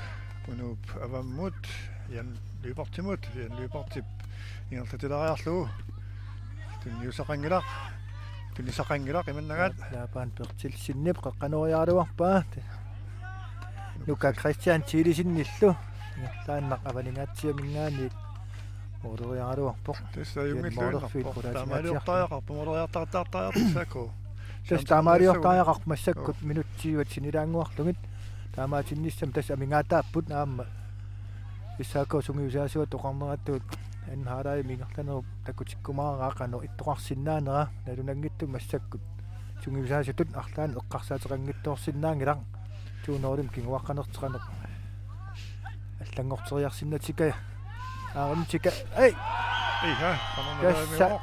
Unuup avammut Jan Lyberthimut. Jan Lyberthip ingerlatilaariarlugu. Tunniussaqanngilaq. Tunniussaqanngilaq imannagaat. Lapan Berthelsenip qeqqanoriaraluarpaa. Nuka Christian Thygesen-illu. Ingerlaannaq avaningaatsiaminngaanniit måleriaraluarpoq. Tassa ajunngilluinnarpoq. Målerfiit qulaasinnaatsiarpoq. Taamaaliortariaqarpoq, måleriartartaartariaqarpoq S A K. Tassa taamaaliortariaqarpoq massakkut. Joo. Minutsit tyvet sinnilaannguarlugit. Taamaatinnissamut tassa amigaataapput aamma. S A K sungiusaasuata oqarneratut anden halvlegimi ingerlanerup takutikkumaarpaa qanoq ittoqarsinnaanera nalunanngitsumik massakkut. Sungiusaasutut arlaannik eqqarsaateqanngitsoorsinnaanngilaq. To nul-imik kinguaqqanertik qanoq allanngorteriarsinnatikka. Aarimtika. Ei! Iha, qanoq tassa nalaamivoq.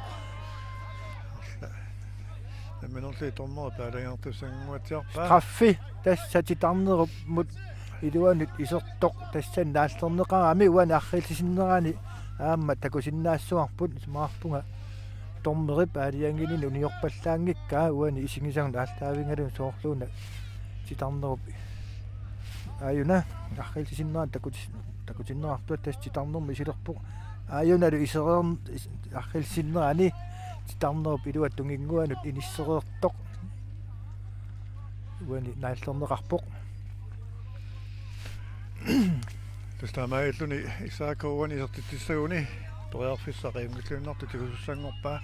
Nammineerluni dommeri taalagiartussanngortiarpaa. Straffi tassa titarnerup iluanut isertoq tassani naallerneqarami uani arriillisinnerani aamma takusinnaassuarput isumaqarpunga dommerip aalajangiinini uniorpallaanngikkaa uani isigisagut aallaavigalugit soorluuna titarnerup aajuna arriillisinnerani takutis-, takutinneqartoq tassa titarnermut isilerpoq aajunalu isereer-, is-, arriillisinnerani titarnerup ilua tunginnguanut inissereertoq. Uani naallerneqarpoq. Tassa taamaalilluni S A K uani isertitsissaguni periarfissaq ajunngilluinnartoq tigusussanngorpaa.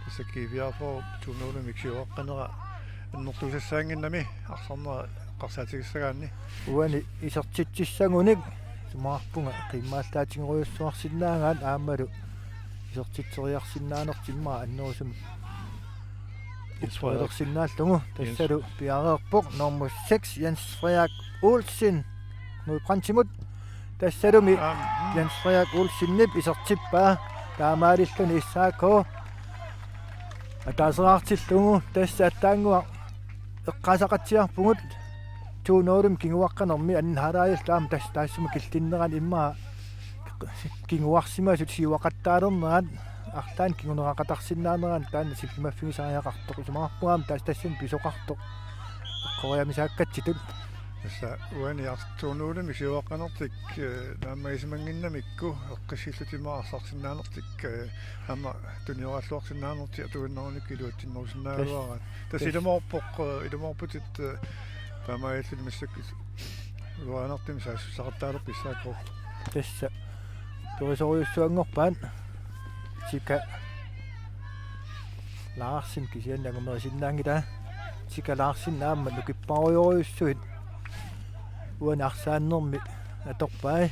Tassa G F A to nul-imik siuaqqanera annertusassaannginnami arsarnera eqqarsaatigissagaanni. Uani isertitsissagunik isumaqarpunga qiimmaallaatigorujussuarsinnaagaat aammalu isertitseriarsinnaanertik immaqa annerusumik Jens Frederik. Uppereersinnaallugu. Jens. Tassalu piareerpoq nummer seks, Jens Frederik Olsen. Knud Brandtimut. Tassalumi. Aam, mm. Jens Frederik Olsenip isertippaa. Taamaalilluni S A K ataaseraartillugu. Tassa aatsaannguaq eqqaasaqatsiarpugut. To nul-imik kinguaqqanermi anden halvlegillu aamma tassa taassuma killinnerani immaqa kinguarsimasut siuaqattaalernerat arlaannik kinguneqaqatarsinnaanerat taanna sillimaffigisariaqartoq isumaqarpunga aamma tassa tassani pisoqartoq eqqoriartussaakkatsigit. Tassa uani ars-, to nul-imik siuaqqanertik, eh, naammagisimannginnamikku eqqissillutik immaqa arsarsinnaanertik, eh, aamma tunioraalluarsinnaanertik atuinnarunikkut iluatsinnerusinnaagaluaraat. Tassa. Tassa ilumoorpoq, eh, ilumoorputit, eh, taamaalilluni massakkut uanartumik saassussaqattaalerput S A K. Tassa. Perisorujussuanngorpaat. Tika Larsen kisianni angumerisinnaanngilaq. Tika Larsen aamma nukipparujorujussuit uani arsaannermi atorpai.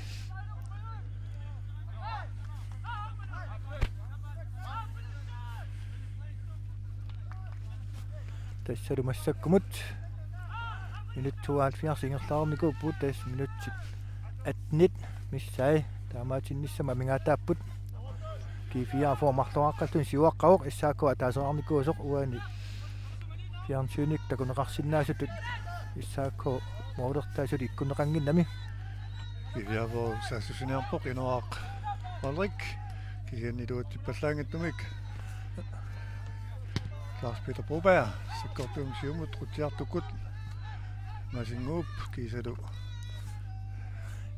Tassalu massakkumut Minut tooghalvfjerds ingerlareernikuupput, tassa minutsit attenit missaat taamaatinnissamut amigaataapput. G fireogfyrre marloraqqalluni siuaqqavoq, S A K ataasereernikuusoq uani fjernsynikkut takuneqarsinnaasutut S A K-p målertaa suli ikkunneqannginnami. G fireogfyrre saassussiniarpoq Inooraq Ulrik. Kisianni iluatsippallaanngitsumik Lars Peter Broberg sakkortuumik siumut qutsiartukkut. Masinnguup kiisalu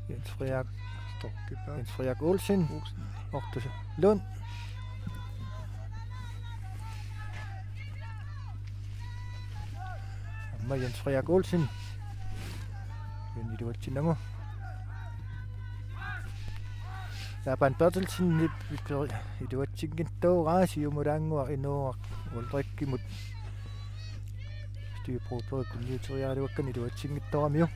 Jens Frederik, Storkip. Jens Frederik Olsen. Olsen. Ortus Lund. Aamma Jens Frederik Olsen. Iluatsinnagu. Laban Berthelsen iluatsinngitsoorpaa, siumulaannguaq Inooraq Ulrikimut. Steve Broberg kunniuteriaraluakka iluatsinngitsooramiuk.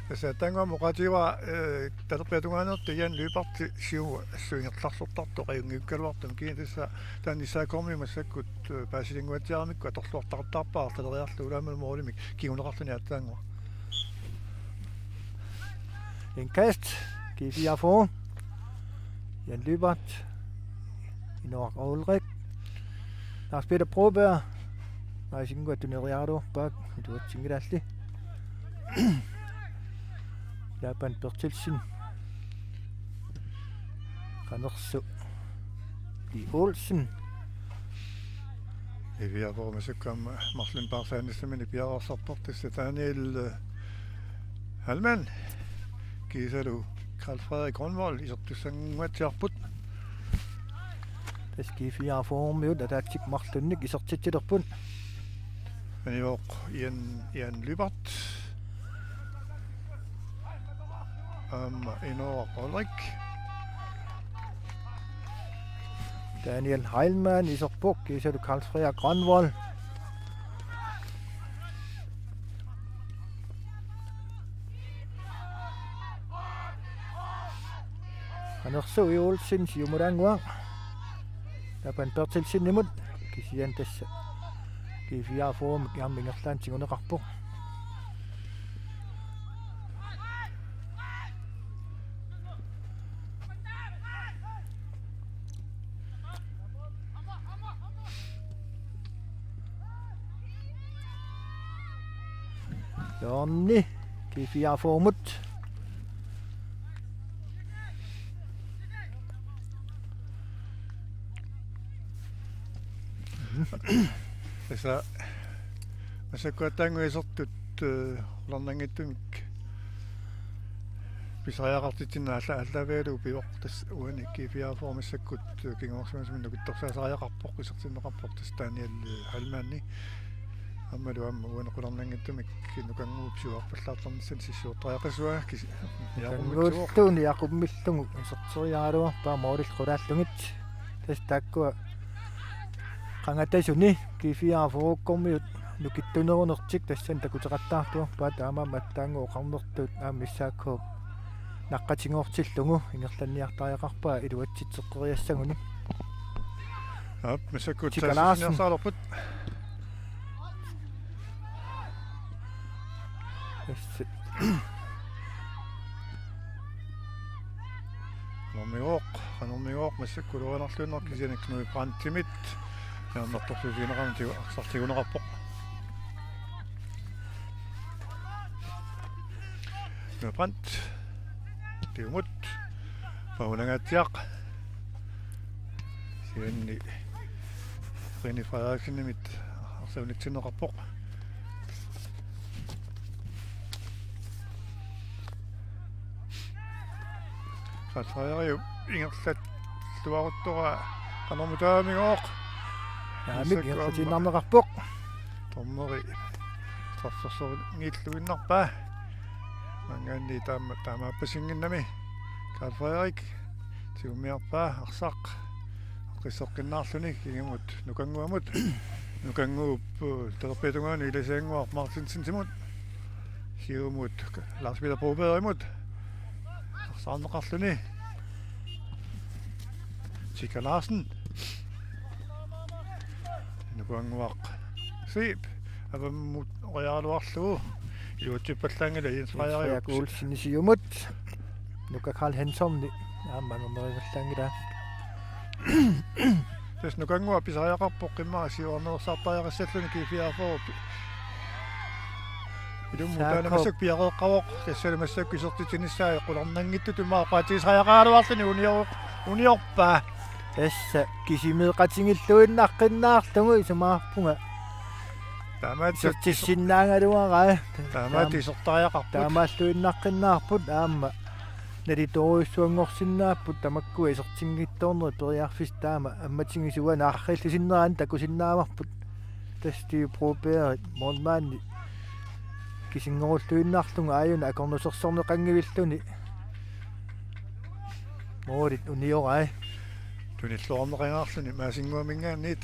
Tassa taanna oqaatigaa, eh, talerpiata tungaanut Jan Lyberth siumut assut ingerlalluartartoq ajunngikkaluartumik, kisianni tassa taanna S A K-mi massakkut, eh, paasilinnguatsiaramikku atorluartaqattaarpaa arlaleriarlugu aammalu målimik kinguneqarluni aatsaannguaq. Indkast, G fireogfyrre. Jan Lyberth. Inooraq Ulrik. Lars Peter Broberg. Masinnguaq tuneriaraluarpaa, iluatsinngilaalli. Laban Berthelsen. Qanersup P. Olsen. G fireogfyrre massakkut aamma marlunnik paarlaannissaminnik piareersarpoq, tassa Daniel, eh, Heilmann kiisalu Karl Frederik Grønvold isertussannguatsiarput. Tassa G fireogfyrre-miut ataatsikkut marlunnik isertitsilerput. Anioq Jan, Jan Lyberth. Aamma Inooraq Ulrik. Daniel Heilmann iserpoq kiisalu Karl Frederik Grønvold. Qanersup P. Olsen siumulaannguaq. Laban Berthelsenimut, kisianni tassa G fireogfyrre-mik aamma ingerlaannaq tiguneqarpoq. Hjørne, G fireogfyrre-mut. Tassa massakkut aatsaannguaq isertut, eh, qularnanngitsumik pisariaqartitsineq aalla-, aallaavigalugu pivoq, tassa uani G fireogfyrre massakkut, eh, kinguarsimasumik nukittorsaasariaqarpoq, isertinneqarpoq tassa Daniel, eh, Heilmanni. Aammalu aamma uani qularnanngitsumik Nukannguup siuarpallaartarnissani sissuertariaqasua kisi-, Nukannguulluunniit Jaqummillungu iserteriaraluarpaa målillu qulaallugit. Tassa taakkua qangatasuni G fireogfyrre-kkormiut nukittunerunertik tassani takuteqattaartuarpaat, taamaammat aatsaannguaq oqarnertut aamma S A K naqqatigoortillugu ingerlanniartariaqarpaa iluatsitseqqeriassaguni. Aap, massakkut Tika Larsen. Saassussiniarsaraluarput. Yes. Qanormigooq, qanormigooq, massakkut ulorianarluinnaq, kisianni Knud Brandtimit ajornartorsiutigineqarneq tiu-, arsartiguneqarpoq. Knud Brandt. Siumut. Paunangaatsiaq. Sianni René Frederiksenimit arsaanitsinneqarpoq. Frederik ingerlalluaruttoq qanormitaamigooq. Naamik, massakkut aamma ingerlatiinnarneqarpoq. Dommeri straffersorngiilluinnarpaa. Maanngaanniit taama-, taamaappasinngimmat. Karl Frederik tigummiarpaa arsaq. Aqqisseqqinnaarluni kingumut Nukannguamut. Nukannguup, eh, talerpiata tungaanut ilasiannguaq Martinsenimut. Siumut Lars Peter Brobergimut. Arsaarneqarluni. Tika Larsen. Nukannguaq Siip. Avammut oriaraluarlugu. Iluatsippallaanngilaq Jens Frederik Olsen siumut. Nuka Karl Hansen aamma angumerivallaanngilaq. Tassa Nukannguaq pisariaqarpoq immaqa siuarnersartariaqassalluni G fireogfyrre. Ilumut taanna massakkut piareeqqavoq, tassalu massakkut isertitsinissaa qularnanngitsutut immaqa oqaatigisariaqaraluarluni unioq-, uniorpaa. Tassa kisimeeqatigilluinnaqqinnaarlugu isumaqarpunga. Taamaat isertissinnaagaluaraa. Taamaat isertariaqarput. Taamaalluinnaqqinnaarput aamma. Nalitoorujussuanngorsinnaapput tamakku isertinngitsoornerit periarfissat taama ammatigisua naarrillisinnerani takusinnaavarput. Tassa Steve Broberg, målmandi, kisinngorulluinnarlugu aajuna akornusersorneqanngivilluni målit uniorai. Tunilluarneqangaarluni Maasinnguaminngaanniit.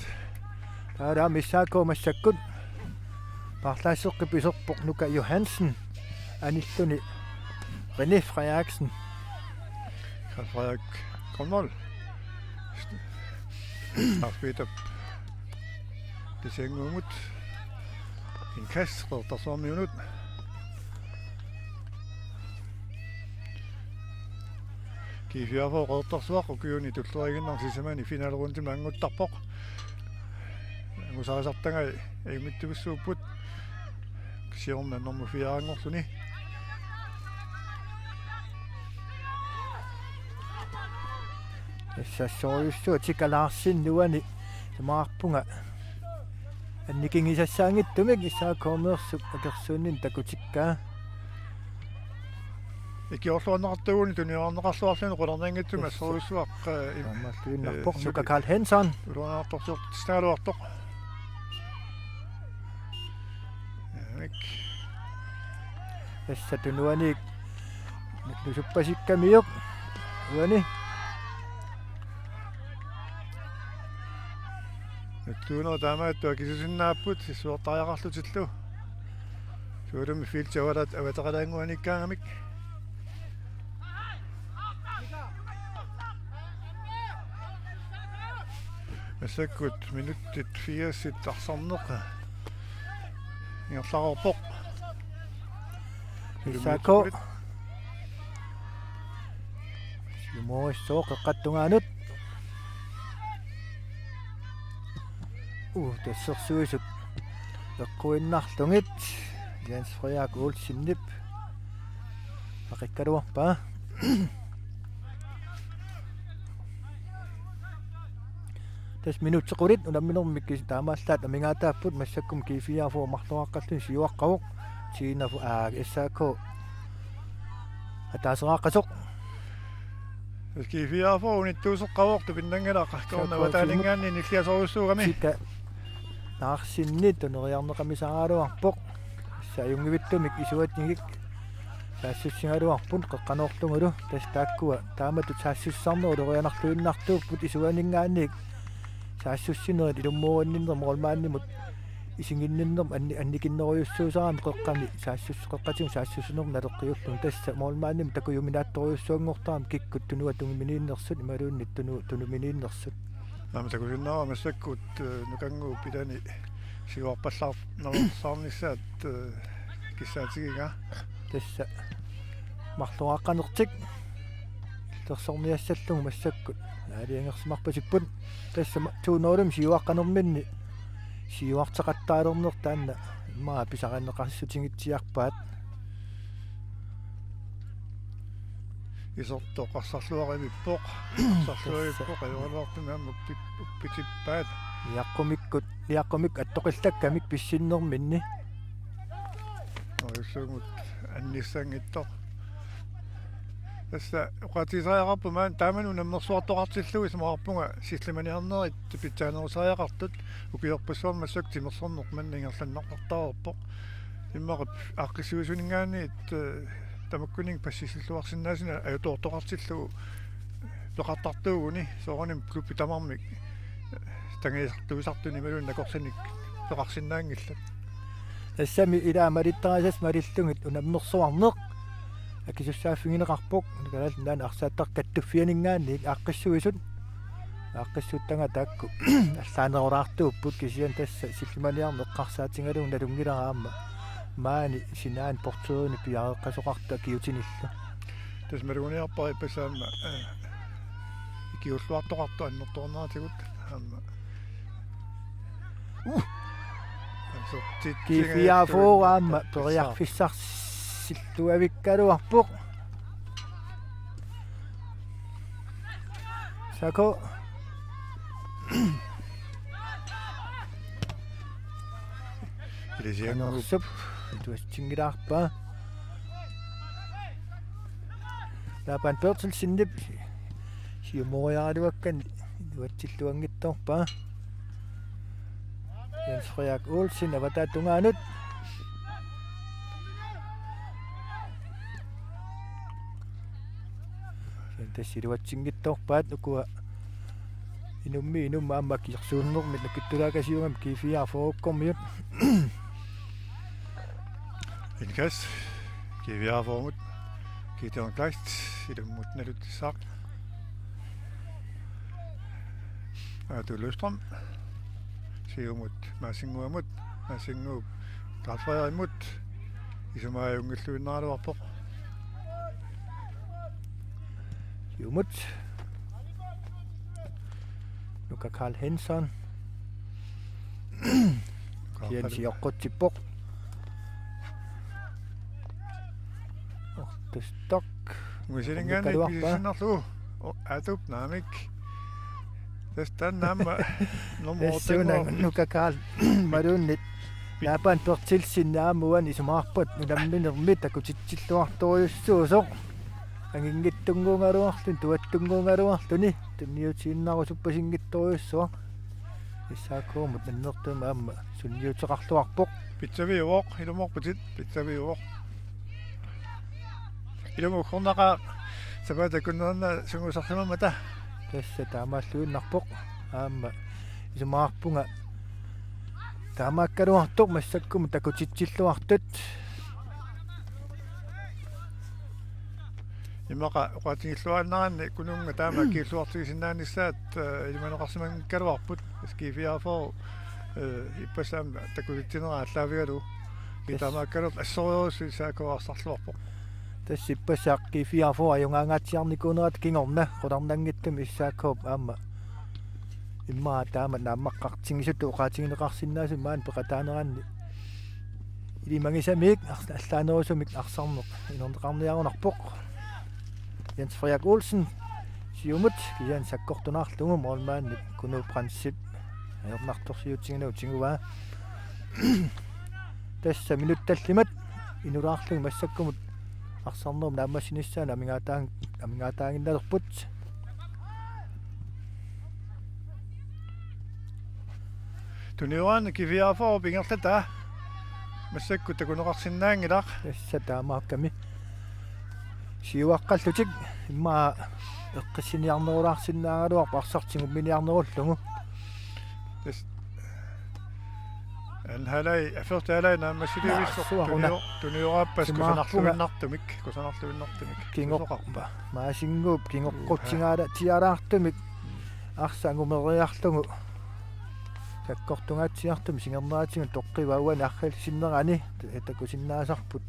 Taava S A K massakkut paarlaasseqqip iserpoq Nuka Johansen, anilluni René Frederiksen. Karl Frederik Grønvold. Lars Peter Pisannguamut. Indkast Qeqertarsuarmiunut. G fireogfyrre Qeqertarsuaq ukiuni tulleriiginnarni sisamani finalerundimut anguttarpoq. Angusarisartagai ajunngitsuussuupput. Siorna nummer fire-nngorluni. Assassorujussuaq Tika Larsen uani isumaqarpunga annikigisassaanngitsumik S A K-meersut akersuunninni takutikkaa. Ikiorluarneqartuuguni tuniorarneqarluarluni qularnanngitsumik assorujussuaq, eh, im-, aammalluinnarpoq, eh, Nuka Karl Hansen. Uluarnaartorsiortissagaluartoq. Jaamik. Tassa tunuaniit nusuppasikkamiuk. Uani. Nuttuunerit taamaattoq akisusinnaapput sissuertariaqarlutillu. Suulumi Filch avalat-, avateqalaannguanikkaangamik. Massakkut minutsit firsit arsarneq ingerlareerpoq. S A K. Siumoorissuaq qeqqata tungaanut. Uu, tassersuisut eqquinnarlugit Jens Frederik Olsenip aqikkaluarpaa. Tassa minutsit qulit unamminermik kis-, taamaallaat amigaataapput, massakkut G fireogfyrre marloriaqqalluni siuaqqavoq. Tiina fu-, aa, S A K ataaseriaqqasoq. G fireogfyrre unittuuseqqavoq, tupinnanngilaq. S A K koorna avataaninngaanniit nilliasorujussuugami. Tika Larsenip tuneriarneqamisaaraluarpoq. Tassa ajunngivittumik isuanigik saassussigaluarput qeqqanoorlugulu. Tassa taakkua taamatut saassussisarnerup ulorianarluinnartuupput, isuaninngaanniit saassussinerit ilummuuinninneq målmandimut isiginninnermut anni-, annikinnerujussuusarami qeqqani saassus-, qeqqatigut saassussinermut naleqqiullugu. Tassa målmandimut takujuminaattorujussuanngortarami kikkut tunua tungiminiinnersut imaluunniit tunu-, tunuminiinnersut. Aamma takusinnaavara massakkut, eh, Nukannguup ilani siuarpallaarnersaarnissaat, eh, kissaatigigaa. Tassa marloriaqqanertik illersorniassallugu massakkut aalajangersimarpasipput. Tassa ma-, to nul-imi siuaqqanerminni siuarteqattaalerneq taanna immaqa pisarineqassutigitsiarpaat. Isertoq arsarluarimippoq. Arsarluarippoq, ajoraluartumik aamma uppit-, uppitippaat. Niaqqumikkut, niaqqumikkut attoqillakkamik pissinnerminni. Ajussuugut annissanngitsoq. Tassa oqaatigisariaqarpoq maani taamani unammersuartoqartillugu, isumaqarpunga sillimaniarnerit pitsaanerusariaqartut, ukiorpassuarni massakkut timersorneq manna ingerlanneqartareerpoq. Immaqa aaqqissuisuninngaanniit, eh, tamakkuninnga passilluarsinnaasunik ajutoortoqartillugu peqartartuuguni, soorunami klubbit tamarmik tangiisartuisartunik imaluunniit nakorsanik peqarsinnaanngillat. Tassami ilaa malittarisassat malillugit unammersuarneq akisussaaffigineqarpoq, Kalaallit Nunaanni arsaattaq kattuffianinngaanniit aaqqissuisut. Aaqqissuuttanga taakku allaanerulaartuupput, kisianni tassa sillimaniarneq eqqarsaatigalugu nalunngilara aamma Maani sinaani portørini piareeqqasoqartoq akiutinillu. Tassa maluginiarpara ippassaq aamma, eh, ikiulluartoqartoq annertoorneratigut aamma. Uh! G fire F O aamma periarfissarsilluavikkaluarpoq. Sako. Ilisiangup. Anersup ituatsinngilaarpaa. Laban Berthelsenip siumoriaraluakkani iluatsilluanngitsoorpaa. Jens Frederik Olsen avataa tungaanut. Sen tassa iluatsinngitsoorpaat ukua inummi inummi aamma kiorsuunnermi nakittulaakasiugami G fire F O-kkormiut. Indkast G fire F O-mut Gideon Kleist ilummut nalutissaaq. Aatu Løvstrøm. Siumut Maasinnguamut, Maasinnguup Karl Frederikimut, isumaajuunngilluinnaraluarpoq. Siumut. Nuka Karl Hansen. Kisianni sioqqutsippoq. Ortustok. Muisilinngaanniit. Unnikkaluarpaa. Pisisinnarlugu. O, Aatup naamik. Tassa taanna aamma nummer otte. Tassuuna Nuka Karl Maluunniit. Laban Berthelsen aamma uani isumaqarpat unamminermi takutitsilluartorujussuusoq. Anginngitsunnguugaluarluni, tuattunnguugaluarluni, tunniutiinnarusuppasinngitsorujussuaq. S A K-mut annertuumik aamma sunniuteqarluarpoq. Pitsaviuvoq, ilumoorputit, pitsaviuvoq. Ilumut uggornaqaaq, sapaatip akunnerani sungiusarsimammata. Tassa taamaalluinnarpoq. Aamma isumaqarpunga taamaakkaluartoq massakkumut takutitsilluartut. Immaqa oqaatigilluaannaraanni Kununnga taama kiilluartigisinnaanissaat, eh, ilimanaqarsimanngikkaluarput. G fire F O, eh, ippassaq aamma takutitsinera aallaavigalugu. Yes. Taamaakkaluartoq assorujussuaq S A K arsarluarpoq. Tassa ippassaq G fire F O ajugaangaatsiarnikuunerata kingorna qularnanngitsumik S A K-p aamma. Immaqa taama naammaqqartigisutut oqaatigineqarsinnaasut maani peqataaneranni ilimagisamiuk ars-, allaanerusumik arsarneq inerneqarniarunarpoq. Jens Frederik Olsen siumut kisianni sakkortunaarlugu målmandip Kunuup Franzip ajornartorsiutiginagu tiguaa. Tassa minutsit tallimat inulaarlugit massakkumut arsarnerup naammassinissaanut amigaataan-, amigaataaginnalerput. Tuniuaanna G fire F O-p ingerlataa massakkut takuneqarsinnaanngilaq. Tassa taamaakkami. Siuaqqallutik immaqa eqqissiniarnerulaarsinnaagaluarpoq arsaq tigumminiarnerullugu. Tassa. Anden halvleg, ja, første halvleg naammassilersoq. Naammassilersoq una. Tuniu-, tuniuaappas. Simaarpunga. Kusanarluinnartumik, kusanarluinnartumik. Kingor-, Susoqarpa. Maasinnguup kingorqutsigaala-, tialaartumik arsaq angumeriarlugu sakkortungaatsiartumik singerneratigut toqqivaa uani arriilsinnerani ta-, takusinnaasarput.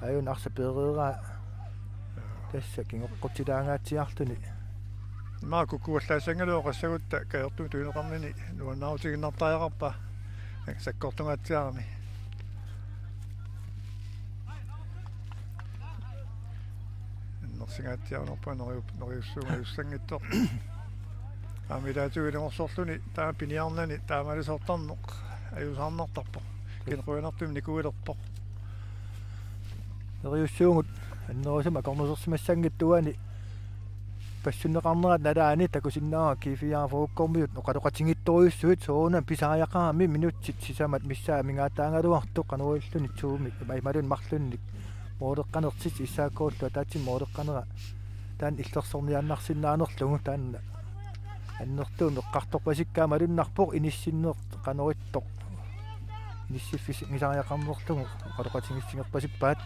Aajuna arsaq peereeraa. Tassa kingorqutsilaangaatsiarluni. Immaqa kukkuallaassanngilaq oqassagutta kajortumik tunineqarnini nuannaarutigiinnartariaqarpa sakkortungaatsiarami. Annersingaatsiarnerpa neriup-, neriussuunngajussanngitsoq. Aamma ilaatigut ilungersorluni taama piniarnani taamaalisortarneq ajuusaarnartarpoq. Kisianni qujanartumik nikuilerpoq. Neriussuugut annerusumik akornusersimassanngitsoq uani passunneqarnerata nalaani takusinnaavara G fire F O-kkormiut oqaloqatigiittorujussuit soorunami pisariaqarami minutsit sisamat missaat amigaataagaluartoq qanoq iliorluni tuumi imaluunniit marlunnik mooleqqanertik S A K-llu ataatsimik mooleqqanera taanna illersorniaannarsinnaanerlugu taanna annertuumik eqqartorpasikkaa malunnarpoq inissinneq qanoq ittoq inissiffisariaqarnerlugu oqaloqatigiissigerpasippaat.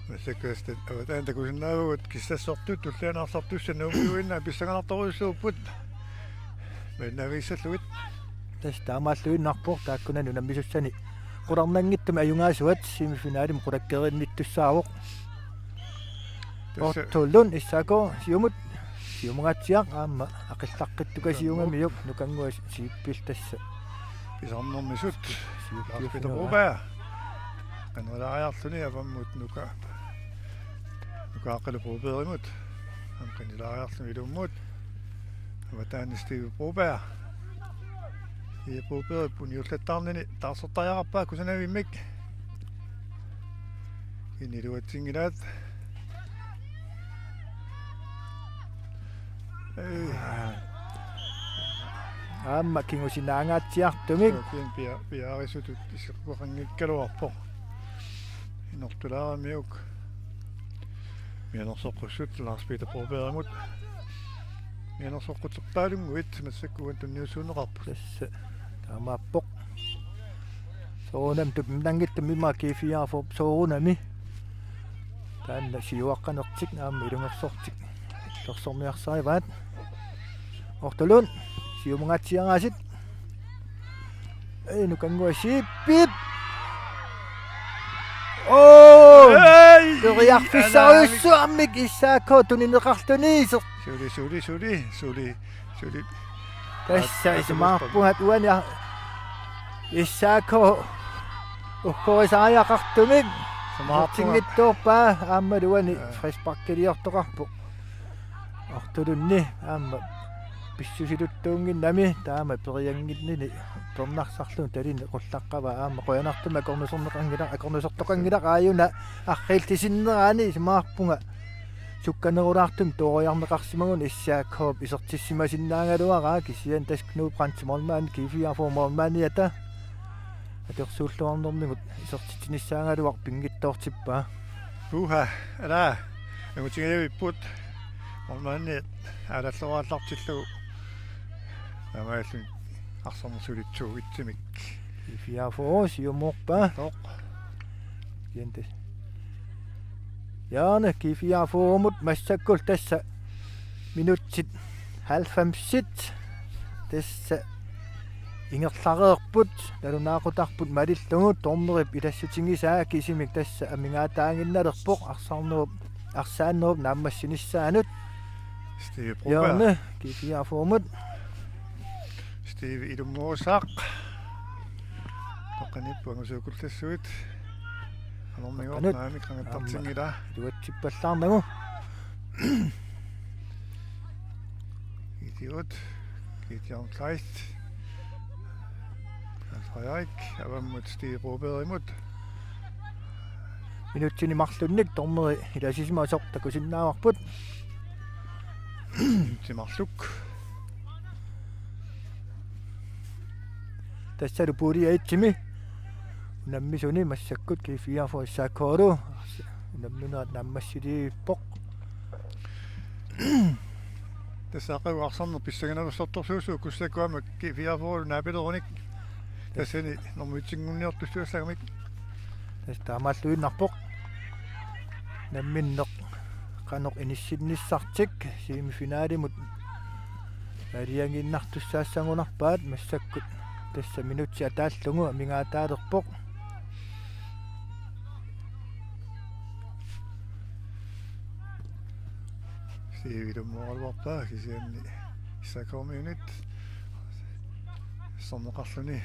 Massakkut avataan takusinnaavugut kissassortut tulliani arsartussat Nuummiuinnaat pissanganartorujussuupput. Malinnaavigissallugit. Tassa taamaalluinnarpoq taakkunani unammisussani qularnanngitsumik ajugaasuat semifinalimut qulakkeerinnittussaavoq. Tassa Otto Lund S A K siumut, siumungaatsiaq aamma aqillaqqittuka siugamiuk Nukannguaq Zeebip tassa. Pisarnermisut Zeeb Lars Peter Broberg. Qanilaajarluni avammut Nuka. Nuka Aqqalu Brobergimut. Aamma qanilaajarluni ilummut. Avataani Steve Broberg. Steve Broberg uniullattaarnini taarsertariaqarpaa kusanavimmik. Iluatsinngilaat. Ei. Aamma kingusinaangaatsiartumik. Pia-, pia-, piarisutut iseqquqanngikkaluarpoq. Inortulaaramiuk. Mianersoqqussut Lars Peter Brobergimut. Mianersoqqutserpaalunnguit massakkut tunniussuunneqarput. Tassa taamaappoq. Soorunami tupinnanngitsumik ima G fireogfyrre soorunami. Taanna siuaqqanertik aamma ilungersortik illersorniarsarivaat. Otto Lund, siumungaatsiaraasiit. Ei, Nukannguaq Zeebip. Oo! Ei! Periarfissarujussuarmik S A K tunineqarluni. Suli, suli, suli, suli, suli. Tassa isumaqarpunga uani a-, S A K uggorisariaqartumik. Isumaqarpunga. Isertinngitsoorpaa aammalu uani Aa. frisparkiliortoqarpoq. Otto Lundip aamma pissusiluttuunnginnami taama periannginnini tornarsarluni talini qullaqqavaa aamma qujanartumik akornuserneqanngilaq, akornusertoqanngilaq aajuna arriillisinnerani isumaqarpunga sukkanerulaartumik tooriarneqarsimaguni S A K-p isertissimasinnaagaluaraa kisianni tassa Knud Brandt målmand G fireogfyrre målmandiata atorsuulluarnermigut isertitsinissaagaluaq pinngitsoortippaa. Puha, ala, angutigaluarput. Målmandi aalalloraallartillugu. Taamaalilluni arsarneq sulitsuup itsimik. G fireogfyrre siumoorpaa. Toq. Jente. Hjørne G fireogfyrre-mut massakkut tassa minutsit halvfemsit. Tassa ingerlareerput, nalunaaqutarput malillugu, dommerip ilassutigisaa kisimik tassa amigaataaginnalerpoq, arsarnerup, arsaannerup naammassinissaanut. Steve Broberg. Hjørne, G fireogfyrre-mut. Steve ilummuussaaq. Toqqanippu angusuukullassuit. Anormigoq Toqqanut. Naamik qangattartinngilaa. Aamma iluatsippallaarnagu. Idiot. Gideon Kleist. Hans Frederik. Avammut Steve Brobergimut. Minutsini marlunnik dommeri ilasisimasoq takusinnaavarput. Minutsini marluk. Tassalu pulje et-imi unammisuni massakkut G fireogfyrre S A K-lu unamminerat naammassiliippoq. Tassa aqagu arsarneq pissanganarsortorsuusoq Kussakku aamma G fireogfyrre naapilerunik. Tassani normitingunniortussuassagamik. Tassa taamaalluinnarpoq. Namminneq qanoq inissinnissartik semifinalimut aalajangiinnartussaassagunarpaat massakkut tassa minutsit ataallugu amigaataalerpoq. Steve ilummuugaluarpaa kisianni S A K-miunit sorneqarluni.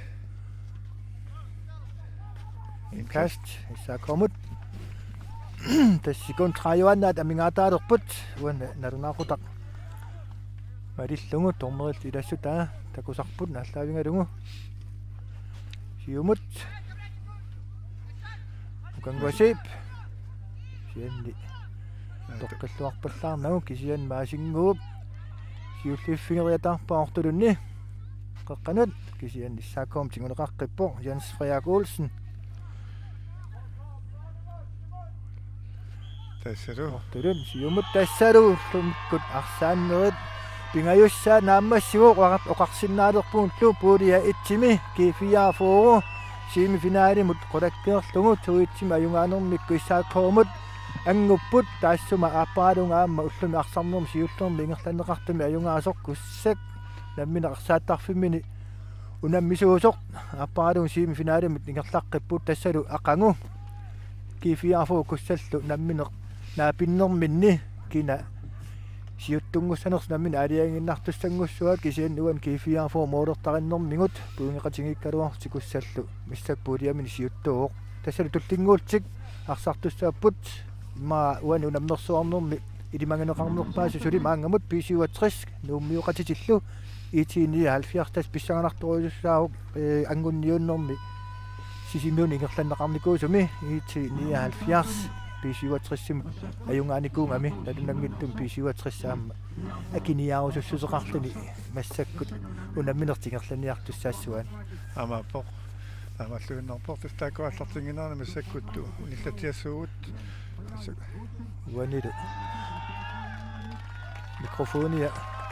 Indkast S A K-mut. Tassa sekund tredive-annaat amigaataalerput. Uani nalunaaqutaq malillugu dommerillu ilassutaa takusarput naallaavigalugu. Siumut. Nukannguaq Zeeb. Kisianni toqqilluarpallaarnagu kisianni Maasinnguup siulliuffigeriataarpaa Otto Lundip qeqqanut kisianni S A K-mut tiguneqaqqippoq Jens Frederik Olsen. Tassalu. Otto Lund siumut tassalu ullumikkut arsaannerit pingajussaat naammassivoq oqar-, oqarsinnaalerpugullu pulje et-imi G fireogfyrre semifinalimut qulakkeerlugu to et-imi ajugaanermikkut S A K-mut angupput taassuma aapparalunga aamma ullumi arsarnermi siullermi ingerlanneqartumi ajugaasoq Kussak nammineq arsaattarfimmini Unammisuusoq aapparalugu semifinalimut ingerlaqqipput, tassalu aqagu G fireogfyrre Kussallu nammineq naapinnerminni kina siuttunngussanersoq nammineq aalajangiinnartussanngussavat, kisianni uani G fireogfyrre målertarinnermigut pointeqatigiikkaluarlutik Kussallu massakkut puljeminik siuttuuvoq. Tassalu tullinnguullutik arsartussaapput, immaqa uani unammersuarnermi ilimagineqarnerpaasut suli maannamut B syvogtres Nuummioqatitillu IT nioghalvfjerds, tassa pissanganartorujussuussaavoq, eh, angunniunnermi Sisimiuni ingerlanneqarnikuusumi IT nioghalvfjerds B syvogtres-imut ajugaanikuugami, nalunanngitsumik B syvogtres aamma akiniaarusussuseqarluni massakkut unamminertik ingerlanniartussaassavaat. Aammaappoq. Taamaalluinnarpoq, tassa taakku aallartinnginneranni massakkut unillatsiassuugut. Tassa uanilu mikrofonia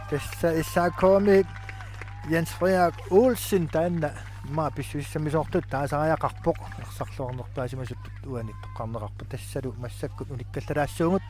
tassa S A K-mi Jens Frederik Olsen taanna immaqa pissusissamisoortutut taasariaqarpoq, arsarluarnerpaasimasutut uani toqqarneqarpoq, tassalu massakkut unikkallalaassuugut.